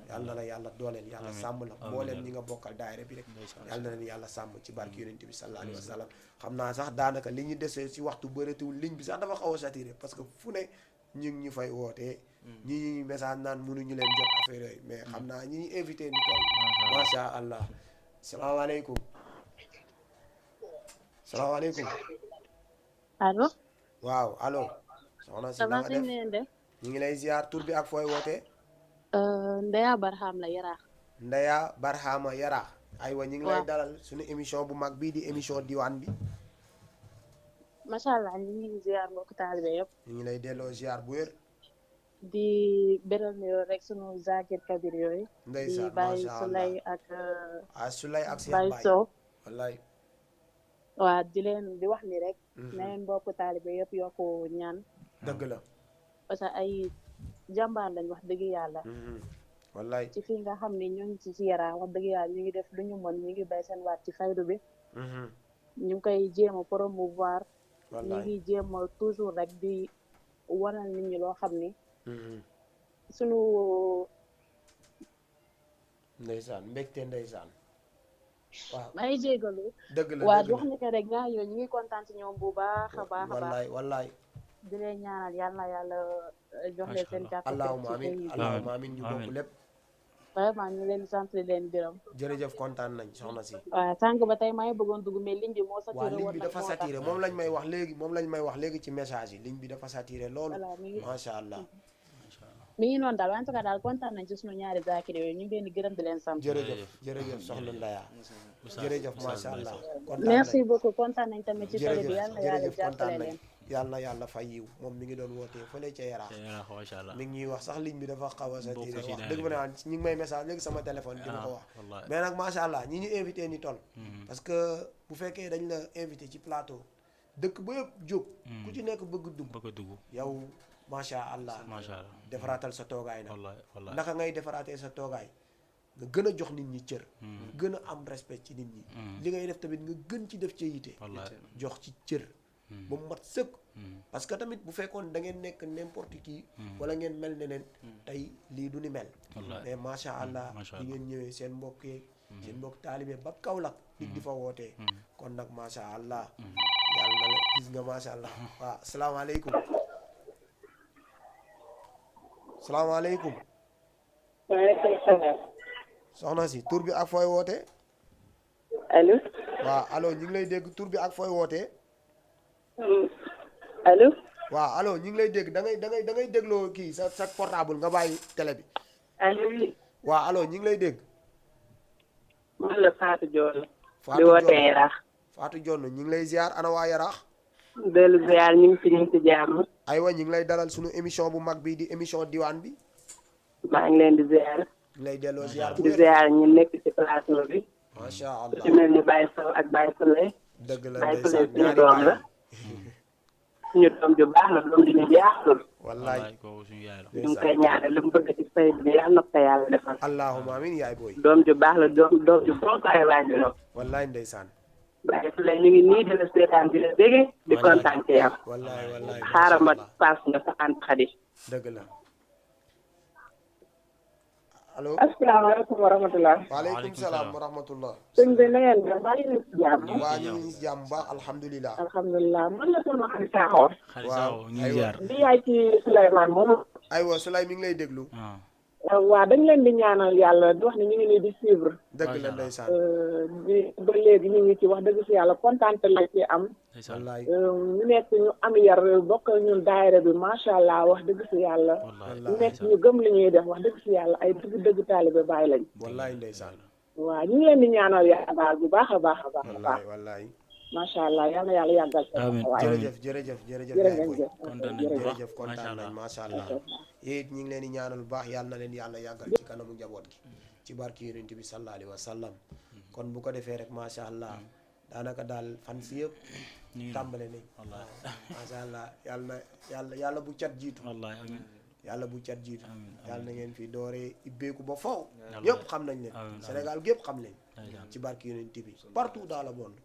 yàlla na la yàlla dooleel yàlla sàmm la mbooleem ñi nga bokkal daayira bi rek yàlla na leen yàlla sàmm ci barke yonent bi sallallahu alayhi wa sallam xam naa sax daanaka li ñu desee ci waxtu bëreetiwul ligne bi sax dafa xaw a saturé parce que fu ne ñu ngi ñu fay wootee ñi ñuy message naan mënuñu leen jot affaire yooyu mais xam naa ñi ñuy invité ni toll macha allah salaamaaleykum salaamaaleykum allo waaw allo soxna si na nga def ñu ngi lay ziar tur bi ak fooy wootee Ndeya Barham la Yaraax Ndeya Barhama Yaraax aywa ñu ngi lay dalal suñu émission bu mag bii di émission diwaan bi macha allah ñu ngi ziar mbokk taalibe yëpp ñu ngi lay delloo ziar bu wér di beral nuyoo rek sunu Zakir Kabir yooyu ndeysaan di Baye Souley ak Souley ak Baye Sow wallaay waaw di leen di wax ni rek na leen mbokk taalibe yëpp yokku ñaan dëgg la parce que ay jàmbaar lañ wax dëgg yàlla wallaay ci fii nga xam ni ñu ngi ci Yaraax wax dëgg yàlla ñu ngi def lu ñu mën ñu ngi bay seen waat ci faydu bi ñu ngi koy jéem a promouvoir ñu ngi jéem a toujours rek di wanal nit ñi loo xam ni sunu ndeysaan mbégte ndeysaan waaw maa ngi jégalu. dëgg la waa wax ni que rek ñaar yooyu ñu ngi kontaan ci ñoom bu baax a baax a baax. wallaay di leen ñaanal yal na yàlla jox leen seen jàpp. allahumma amiin allahumma amiin ñu bokk lépp. vraiment ñu leen di sant di leen gërëm. jërëjëf kontaan nañ soxna si. waaw sànq ba tey maa ngi bëggoon dugg mais ligne bi moo saturé. waaw ligne bi dafa saturé moom lañ may wax léegi ci message yi ligne bi dafa saturé loolu. macha allah. mi ngi noonu daal en tout cas daal kontaan nañ ci suñu ñaari zakir yooyu ñu ngi leen di gërëm di leen sant. jërëjëf soxna Ndaya. jërëjëf macha allah. merci beaucoup kontaan nañ tamit ci télé bi yàlla na yàlla jàppale leen. yàlla na yàlla fay yiw moom mi ngi doon wootee fële ca Yaraax. mi ngi ñuy wax sax ligne bi dafa xaw a saturé wax dëgg fa ne ñi ngi may message léegi sama téléphone di ma ko wax. mais nag macha allah ñi ñu invité ni toll. parce que bu fekkee dañ la invité ci plateau dëkk ba yëpp jóg. ku ci nekk bëgg dugg yow. macha allah defaraatal sa toogaay nag naka ngay defaraatee sa toogaay nga gën a jox nit ñi cër gën a am respect ci nit ñi li ngay def tamit nga gën ci def ca yite jox ci cër ba mu mat sëkk parce que tamit bu fekkoon da ngeen nekk n'importe qui wala ngeen mel neneen tey lii du ni mel mais macha allah di ngeen ñëwee seen mbokk yeeg seen mbokk taalibe ba Kaolack nit di fa wootee kon nag macha allah yàlla na la gis nga macha allah waaw asalaamaaleykum salaamaaleykum. waaleykum salaam. soxna si tur bi ak fooy wootee. allo. waaw allo ñu ngi lay dégg tur bi ak fooy wootee. allo. waaw allo ñu ngi lay dégg da ngay dégloo kii sa portable nga bàyyi télé bi. allo oui. waaw allo ñu ngi lay dégg. man la Fatou Dione. di wootee Yaraax. Fatou Dione ñu ngi lay ziar ana waa Yaraax. dellu ziar ñu ngi ci jàmm. aywa ñu ngi lay dalal sunu émission bu mag bi di émission diwaan bi. maa ngi leen di ziar. ñu lay delloo ziar bu di ziar ñu nekk ci plateau bi. macha allah ci mel ni Baye Sow ak Baye Souley. dëgg la Baye Souley suñu doom la. suñu doom ju baax la doom dina jaaxul. wallaay ñu ngi koy ñaanal lu mu bëgg ci sëy bi yàlla na ko yàlla defal. allahumma amiin yaay booy. doom ju baax la doom ju fonk ay waajuram. wallaay ndeysaan. Baye Souley ñu ngi nii di la seetaan di la bége di kontaan ci yow. wallaay xaaral ma paas nga sa ant xadi. dëgg la. allo asalaamaaleykum wa rahmatulah. waaleykum salaam wa rahmatulah. sëñ bi na ngeen def maa ngi leen si jàmm. waa ñu ngi si jàmm bu baax alhamdulilah. alhamdulilah man la sama xarit Sakho. waaw aywa di yaay ci Souleymane moom. aywa Souley mi ngi lay déglu. waaw dañ leen di ñaanal yàlla di wax ne ñu ngi nii di suivre. dëgg la ndeysaan. ba léegi ñu ngi ci wax dëgg si yàlla kontaan la ci am. wallaay ñu nekk ñu am yar bokk ñun daayira bi macha allah wax dëgg si yàlla. ñu nekk ñu gëm li ñuy def wax dëgg si yàlla ay dëgg taalibe bàyyi lañ. wallaay ndeysaan. waaw ñu ngi leen di ñaanal yàlla daal bu baax a baax a baax. wallaay wallaay. macha allah yal na yàlla yàggal. amiin jërëjëf kontaan nañ macha allah. yéen ñu ngi leen di ñaanal bu baax yàlla na leen yàlla yàggal ci kanamu njaboot gi ci barki yonent bi sallallahu alayhi wa sallam kon bu ko defee rek macha allah daanaka daal fan si yëpp tàmbale nañ macha allah yàlla bu cat jiitu yàlla bu cat jiitu yàlla na ngeen fi dooree ibbeeku ba faw ñëpp xam nañ leen Sénégal gépp xam leen ci barki yonent bi partout dans le monde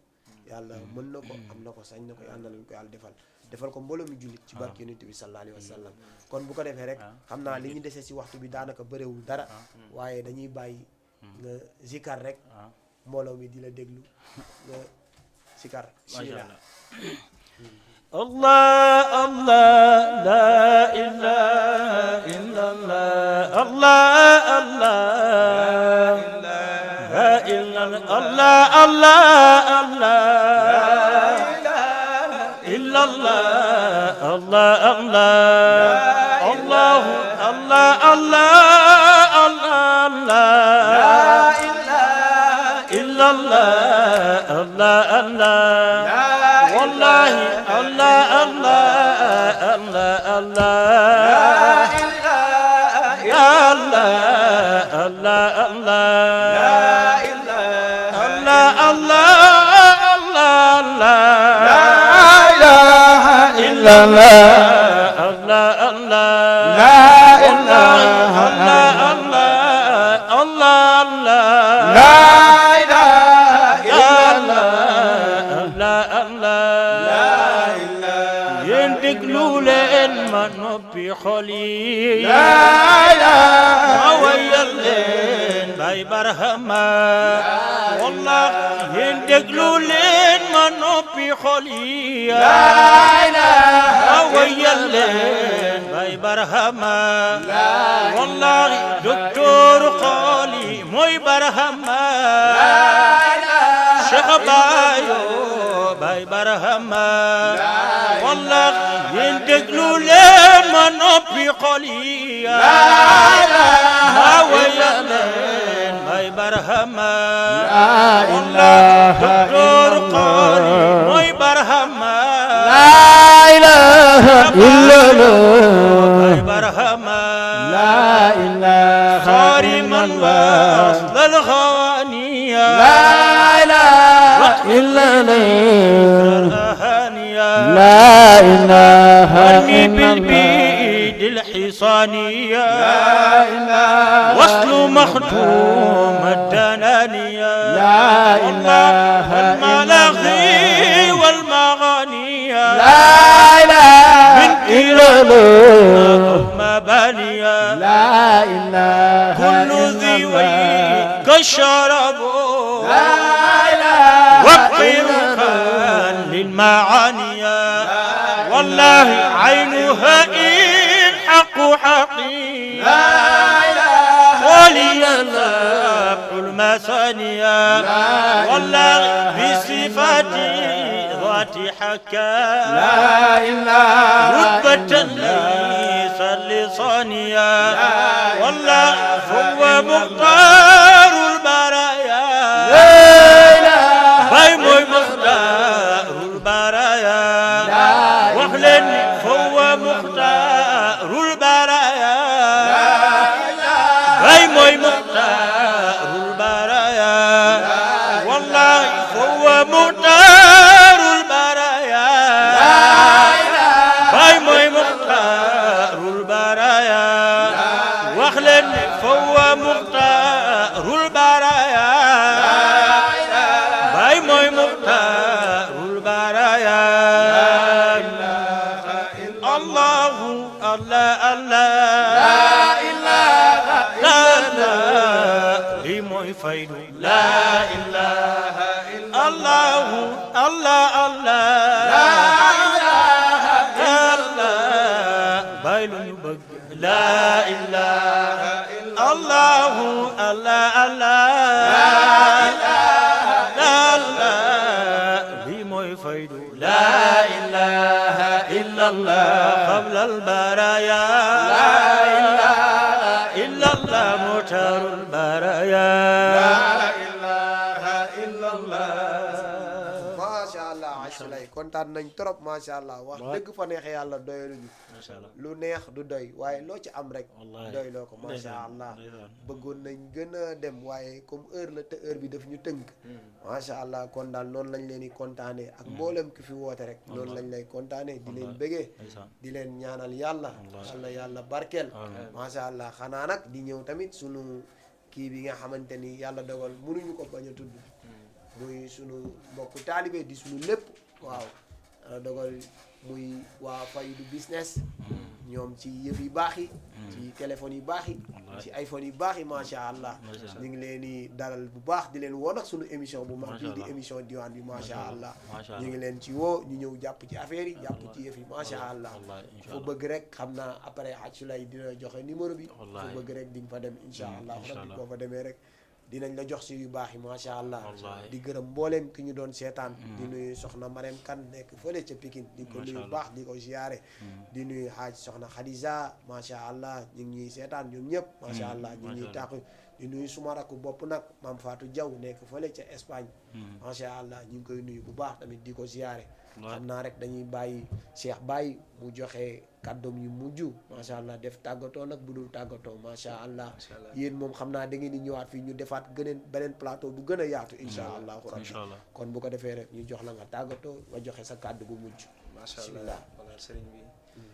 yàlla mën na ko am na ko sañ na ko yàlla na leen ko yàlla defal ko mbooloo mi jullit ci barke yonent bi sallallahu alayhi wa sallam kon bu ko defee rek xam naa li ñu desee si waxtu bi daanaka bëriwul dara waaye dañuy bàyyi nga zikar rek mbooloo mi di la déglu nga zikar bismillah Allah Allah la ilaha illallah Allah Allah la ilaha Allah Allah Allah illallah Allah Allah Allah Allah Allah Allah la ilaha illallah Allah Allah wallahi Allah Allah Allah Allah ya Allah Allah Allah Allah Allah illallah Allah Allah la ilaha Allah Allah la ilaha illallah Allah yéen déglu leen ma noppi xol yi la ilaha ma wayal leen bay barhama والله يندقلوا لين ما نوبي خولي لا إله ويا الليل باي برهما والله دكتور خولي موي برهما شيخ بايو باي برهما والله يندقلوا لين ما نوبي خولي ويا الليل باي برهما لا إله دكتور خولي موي برهما لا إله إلا الله برهما لا إله صارما وصل الغوانية لا إله إلا الله لا إله ارمي إلا الله بالبيد الحصانية لا إله وصل مخدوم الدنانية لا إله والملاغي والمغانية لا إله إلا الله مبانية لا إله كل إلا ذي الله كالشرب لا إله وقيرك للمعانية والله عينها إن حق حقي لا إله ولي الذبح المثانية والله بصفاتي ذات حكا لا إله رتبة ليس لصانية والله هو مختار البرايا باي موي مختار البرايا واخلني هو مختار البرايا باي موي مختار البرايا والله هو مختار البرايا باي موي مختار البرايا واخلني هو مختار البرايا باي موي مختار البرايا الله الله الله لا إله لي موي فايدو لا إله إلا الله الله الله بايلو يبق لا إله إلا الله الله الله لي موي فايدو لا إله إلا الله قبل البرايا لا إله إلا الله مختار البرايا لا إله إلا الله macha allah asalay kontaan nañ trop macha allah wax dëgg fa neex yàlla doyaluñu lu neex du doy waaye loo ci am rek doy loo ko macha allah bëggoon nañ gën a dem waaye comme heure la te heure bi daf ñu tënk macha allah kon daal noonu lañ leen di kontaanee ak mboolem ki fi woote rek noonu lañ lay kontaanee di leen bëggee di leen ñaanal yàlla yàlla barkeel macha allah xanaa nag di ñëw tamit sunu kii bi nga xamante ni yàlla dogal mënuñu ko bañ a tudd muy sunu mbokku taalibe di sunu lépp waaw dogal muy waa Faydu business ñoom ci yëf yu baax yi ci téléphone yu baax yi ci iPhone yu baax yi macha allah ñu ngi leen di dalal bu baax di leen woo nag sunu émission bu mag bii di émission diwaan bi macha allah ñu ngi leen ci woo ñu ñëw jàpp ci affaire yi jàpp ci yëf yi macha allah fu bëgg rek xam naa après xaj su lay dina joxe numéro bi fu bëgg rek di nga fa dem incha allah rabbi boo fa demee rek dinañ la jox si yu baax yi macha allah di gërëm mbooleem ki ñu doon seetaan di nuyu soxna Marème Kane nekk fële ca Pikine di ko nuyu baax di ko ziyaare di nuyu xaaj soxna Khadija macha allah ñu ngi ñuy seetaan ñoom ñëpp macha allah ñu ngi ñuy tàqu di nuyu suma rakku bopp nag maam Fatou Diaw nekk fële ca Espagne macha allah ñu ngi koy nuyu bu baax tamit di ko ziyaare xam naa rek dañuy bàyyi Cheikh Baye mu joxe kàddoom yu mujj macha allah def tàggatoo nag bu dul tàggatoo macha allah yéen moom xam naa da ngeen di ñëwaat fii ñu defaat beneen plateau bu gën a yaatu insha allahu rabbi kon bu ko defee rek ñu jox la nga tàggatoo nga joxe sa kàddu bu mujj macha allah wala sëriñ bi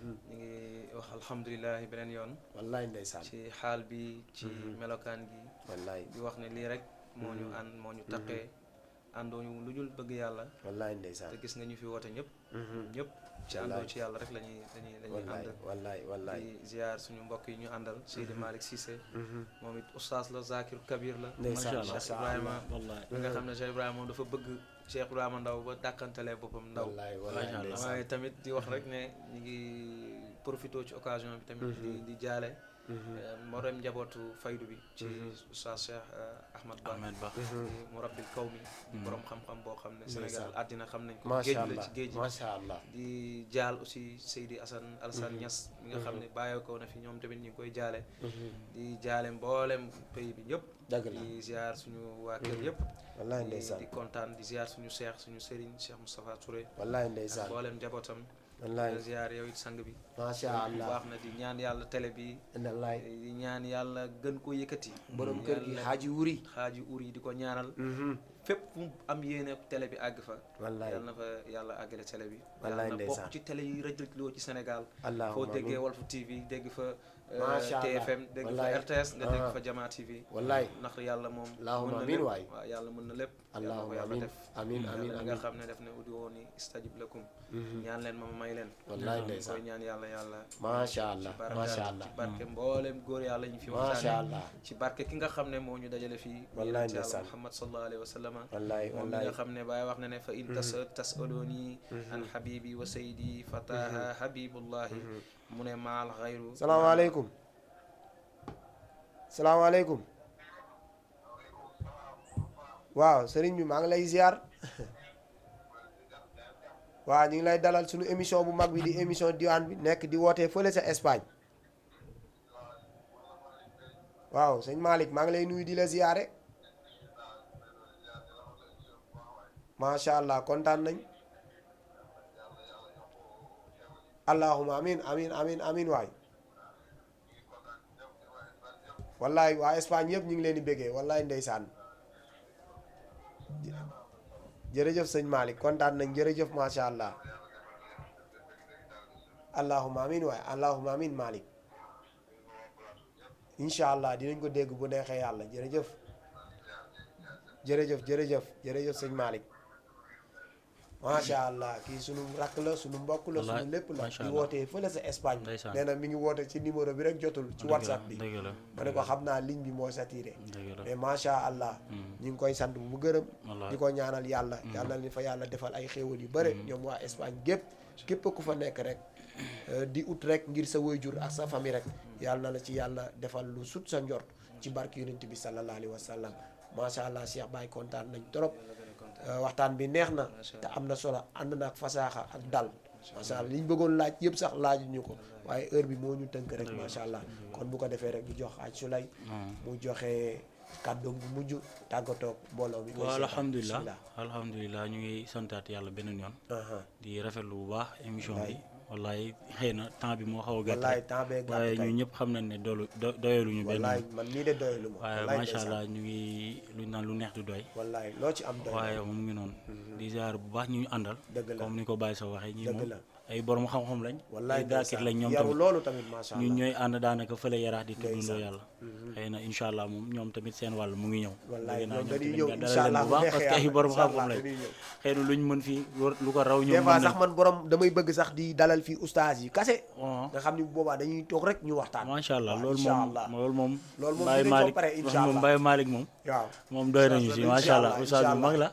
ñu ngi wax alhamdulilah beneen yoon wallaay ndeysaan ci xaal bi ci melokaan gi wallaay di wax ne lii rek moo ñu ànd moo ñu taqee àndoo ñu lu dul bëgg yàlla. wallaay ndeysaan te gis nga ñu fi woote ñëpp. ñëpp ci àndoo ci yàlla rek lañuy ànd. wallaay di ziar suñu mbokk yi ñu àndal. Seydi Malick Cissé. moom it oustaz la Zakir Kabir la. ndeysaan Cheikh Ibrahima. mi nga xam ne Cheikh Ibrahima moom dafa bëgg Cheikh Ibrahima Ndaw ba dàkkantalee boppam Ndaw. waaye tamit di wax rek ne ñu ngi profité ci occasion bi tamit. di jaale. moroom njabootu faydu bi ci Oustaz Cheikh Ahmad Ba mu rabbil kaw mi borom xam-xam boo xam ne Sénégal àddina xam nañ ko géej la ci géej macha allah di jaal aussi Seydi Alassane Niass mi nga xam ne bàyyeekoo na fi ñoom tamit ñu ngi koy jaale di jaale mboolem pays bi yëpp di ziar suñu waa kër yëpp wallaay ndeysaan di kontaan di ziar suñu cheikh suñu Serigne Cheikh Moustapha Touré wallaay ndeysaan mboolem njabootam wallaay ziar yow it sang bi macha allah baax na di ñaan yàlla télé bi wallaay di ñaan yàlla gën ko yëkkati borom kër gi xaaji wuri di ko ñaanal fépp fu am yéene télé bi àgg fa wallaay yàlla na fa yàlla àggale télé bi wallaay yàlla na bokk ci télé yi rëjloo ci Sénégal foo déggee Walf TV dégg fa TFM dégg fa RTS nga dégg fa Jama TV wallaay ndax yàlla moom allahumma amiin waay waaw yàlla mën na lépp allahumma amiin amiin amiin nga xam ne def ne ud'uuni astajib lakum ñaan leen ma may leen wallaay ndeysaan koy ñaan yàlla macha allah macha allah ci barke mboolem góor yàlla ñu fi macha allah ci barke ki nga xam ne moo ñu dajale fii wallaay ndeysaan Muhammad sallallahu alayhi wa sallam wallaay moom mi nga xam ne Baay wax na ne fa in tasaluni an habibi wa saydi fataha habibullahi mu ne maal xayru salaamaaleykum salaamaaleykum waaw sëriñ bi maa ngi lay ziar waaw ñu ngi lay dalal suñu émission bu mag bi di émission diwaan bi nekk di wootee fële sa Espagne waaw sëñ Malick maa ngi lay nuyu di la ziare macha allah kontaan nañ allahuma amin amin amin amin waay wallaay waa Espagne yëpp ñu ngi leen di béggee wallaay ndeysaan jërëjëf sëñ Malick kontaan nañ jërëjëf macha allah allahuma amin waay allahuma amin Malick incha allah dinañ ko dégg bu neexee yàlla jërëjëf jërëjëf sëñ Malick macha allah kii sunu rakk la sunu mbokk la sunu lépp la di wootee fële sa Espagne nee na mi ngi woote ci numéro bi rek jotul ci WhatsApp bi ma ne ko xam naa ligne bi moo saturé mais macha allah ñu ngi koy sant bu gërëm di ko ñaanal yàlla yàlla ni fa yàlla defal ay xéewal yu bëre ñoom waa Espagne képp ku fa nekk rek di ut rek ngir sa waajur ak sa famille rek yàlla na la ci yàlla defal lu sut sa njort ci barke yonent bi sallallahu alayhi wa sallam macha allah Cheikh Baye kontaan nañ trop waxtaan bi neex na te am na solo ànd na ak fasaaxa ak dal macha allah li ñu bëggoon laaj yëpp sax laajuñu ko waaye heure bi moo ñu tënk rek macha allah kon bu ko defee rek ñu jox aj Sulay mu joxe kàddoom bu mujj tàggatoo mbooloo mi. waaw alhamdulilah ñu ngi santaat yàlla beneen yoon. di rafetlu bu baax émission bi. wallaay xëy na temps bi moo xaw a gàtt. wallaay temps bee gàtt waaye ñu ñëpp xam nañ ne doyaluñu benn. wallaay man nii de doyalu ma. waaye macha allah ñu ngi luñ naan lu neex du doy. wallaay loo ci am doy. waaye mu ngi noonu. di ziar bu baax ñu àndal. dëgg la comme ni ko Baye Sow waxee. ñii dëgg moom la ay borom xam-xam lañ. wallaay ay daakir lañ ñoom yaru tamit loolu tamit macha allah ñun ñooy ànd daanaka fële yaraax di tuddandoo yàlla. xëy na incha allah moom ñoom tamit seen wàll mu ngi ñëw. wallaay ñoom dañuy tamit ñëw incha allah bu baax parce que ay borom xam-xam lañ. xëy na luñ mën fii lu ko raw. des fois sax man borom damay bëgg sax di dalal fii ustaas yi kase. nga xam ni bu boobaa dañuy toog rek ñu waxtaan. macha allah loolu moom Baye Malick moom Baye Malick moom. waaw moom doy nañu si macha allah ustaas bu mag la.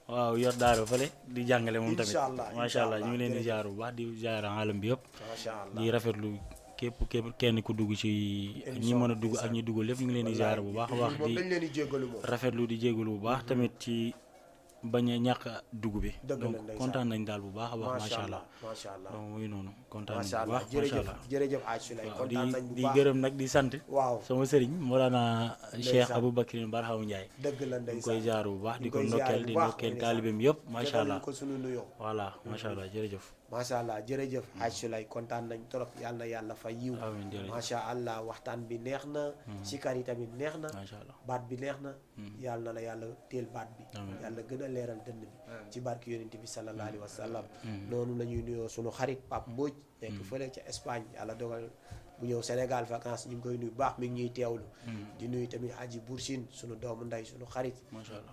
waaw yor daara fële di jàngale moom tamit macha allah ñu ngi leen di jaar bu baax di jaar alam bi yëpp di rafetlu képp kenn ku dugg ci ñi mën a dugg ak ñi dugg lépp ñu ngi leen di jaar bu baax a baax di rafetlu di jégalu bu baax tamit ci bañ a ñàkk dugg bi donc kontaan nañ daal bu baax a baax macha allah donc muy noonu kontaan nañ bu baax macha allah jërëjëf Aj Sulay kontaan nañ bu baax di gërëm nag di sant waaw sama sëriñ Mawlana Cheikh Aboubacry Barham Ndiaye dëgg la ñu koy jaar bu baax di ko ndokkeel di ndokkeel taalibeem yëpp macha allah ko sunu nuyoo voilà macha allah jërëjëf macha allah jërëjëf Aj Sulay kontaan nañ trop yàlla na yàlla fa yiw macha allah waxtaan bi neex na sikar yi tamit neex na baat bi neex na yàlla na la yàlla teel baat bi yàlla gën a leeral dënn bi ci barke yonent bi sallallahu alayhi wa sallam noonu la ñuy nuyoo sunu xarit Pape Mbodj nekk fële ca Espagne yàlla dogal bu ñëw Sénégal vacances ñu ngi koy nuyu baax mi ngi ñuy teewlu di nuyu tamit Aji Boursine sunu doomu ndey sunu xarit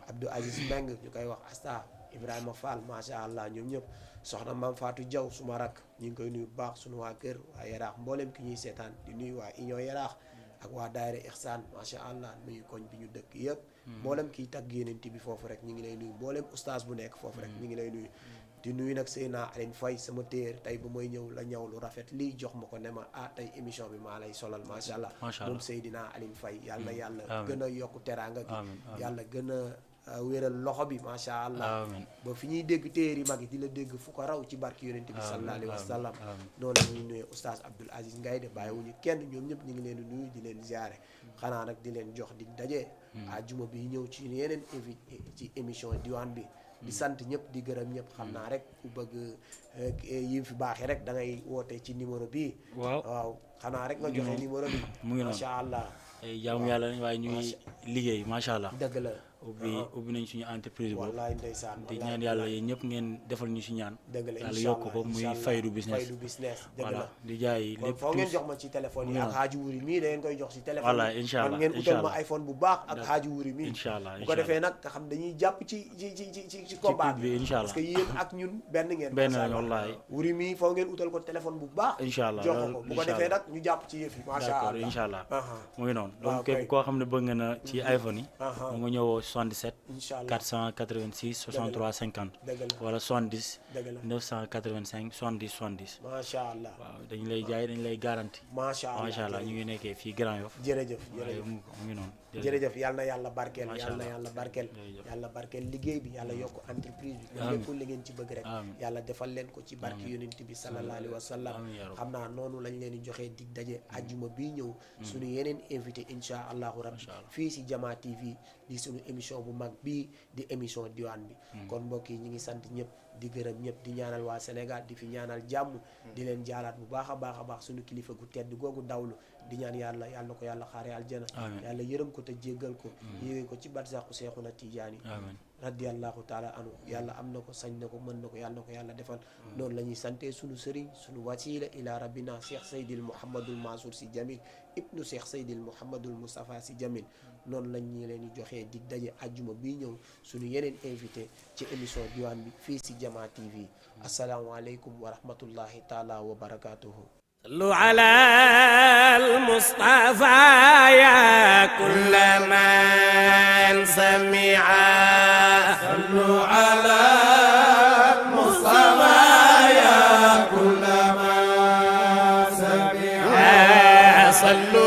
Abdou Aziz Meng ñu koy wax Asta Ibrahima Fall macha allah ñoom ñëpp soxna Mam Fatou Diaw suma rak ñu ngi koy nuyu bu baax sunu waa kër waa Yaraax mboolem ki ñuy seetaan di nuyu waa Union Yaraax ak waa daayira Ihsan macha allah nuyu koñ bi ñu dëkk yëpp mboolem kiy tagg Yonent bi foofu rek ñu ngi lay nuyu mboolem oustaz bu nekk foofu rek ñu ngi lay nuyu di nuyu nag Seyna Aline Faye sama téer tey ba mooy ñëw la ñëw lu rafet lii jox ma ko ne ma tey émission bi maa lay solal macha allah moom Seydina Aline Faye yàlla na yàlla gën a yokku teraanga gi yàlla gën a wéral loxo bi macha allah ba fi ñuy dégg téer yi mag yi di la dégg fu ko raw ci barki Yonent bi sallallahu alayhi wa sallam noonu la ñuy nuyu oustaz Abdoul Aziz Ngaye de bàyyiwuñu kenn ñoom ñëpp ñu ngi leen di nuyu di leen ziare xanaa nag di leen jox di daje àjjuma bi ñëw ci yeneen ci émission diwaan bi di sant ñëpp di gërëm ñëpp xam naa rek ku bëgg yi fi baaxee rek da ngay woote ci numéro bii waaw xanaa rek nga joxe numéro bi mu ngi noonu macha allah ay jaamu yàlla lañ waaye ñuy liggéey macha allah dëgg la ubbi nañ suñu entreprise boobu wallaay ndeysaan di ñaan yàlla yéen ñëpp ngeen defal ñu si ñaan dëgg la yàlla yokk ko muy faydu business dëgg la di jaay lépp foo ngeen jox ma ci téléphone yi ak Hadji Wuri mii da ngeen koy jox ci téléphone voilà incha allah ngeen utal ma iPhone bu baax ak Hadji Wuri mii incha allah bu ko defee nag nga xam dañuy jàpp ci combat bi incha allah parce que yéen ak ñun benn ngeen benn lañ wallaay Wuri mii foo ngeen utal ko téléphone bu baax incha allah jox ko bu ko defee nag ñu jàpp ci yëf yi macha allah incha allah mu ngi noonu donc képp koo xam ne bëgg nga na ci iPhone yi mu nga ñëwoo 77 486 63 50 wala 70 985 70 70 macha allah waaw dañu lay jaay dañu lay garanti macha allah ñu ngi nekkee fii Grand Yoff jërëjëf mu ngi noonu jërëjëf yàlla na yàlla barkeel yàlla na yàlla barkeel yàlla barkeel liggéey bi yàlla yokk entreprise bi lépp li ngeen ci bëgg rek yàlla defal leen ko ci barke Yonent bi sallallahu alayhi wa sallam xam naa noonu lañ leen di joxee dig daje ajjuma bii ñëw suñu yeneen invité insha allahu rabbi fii si Jama TV di suñu émission bu mag bii di émission diwaan bi kon mbokk yi ñi ngi sant ñëpp di gërëm ñëpp di ñaanal waa Sénégal di fi ñaanal jàmm di leen jaalaat bu baax a baax suñu kilifa gu tedd googu dawlu di ñaan yàlla na ko yàlla xaare aljana yàlla yërëm ko te jéggal ko yéege ko ci barzaqu Seexuna Tijaani radiyallahu taala anhu yàlla am na ko sañ na ko mën na ko yàlla na ko yàlla defal noonu la ñuy sante suñu sëriñ suñu wasila ila rabbina Cheikh Seydil Mouhamadul Mansour Sy Djamil ibnu Cheikh Seydil Mouhamadul Moustapha Sy Djamil noonu lañ ñu leen di joxee dig daje ajjuma bii ñëw suñu yeneen invité ci émission diwaan bi fii si Jama TV asalaamaaleykum wa rahmatullahi taala wa barakatuhu صلوا على المصطفى يا كل من سمع صلوا على المصطفى يا كل من سمع صلوا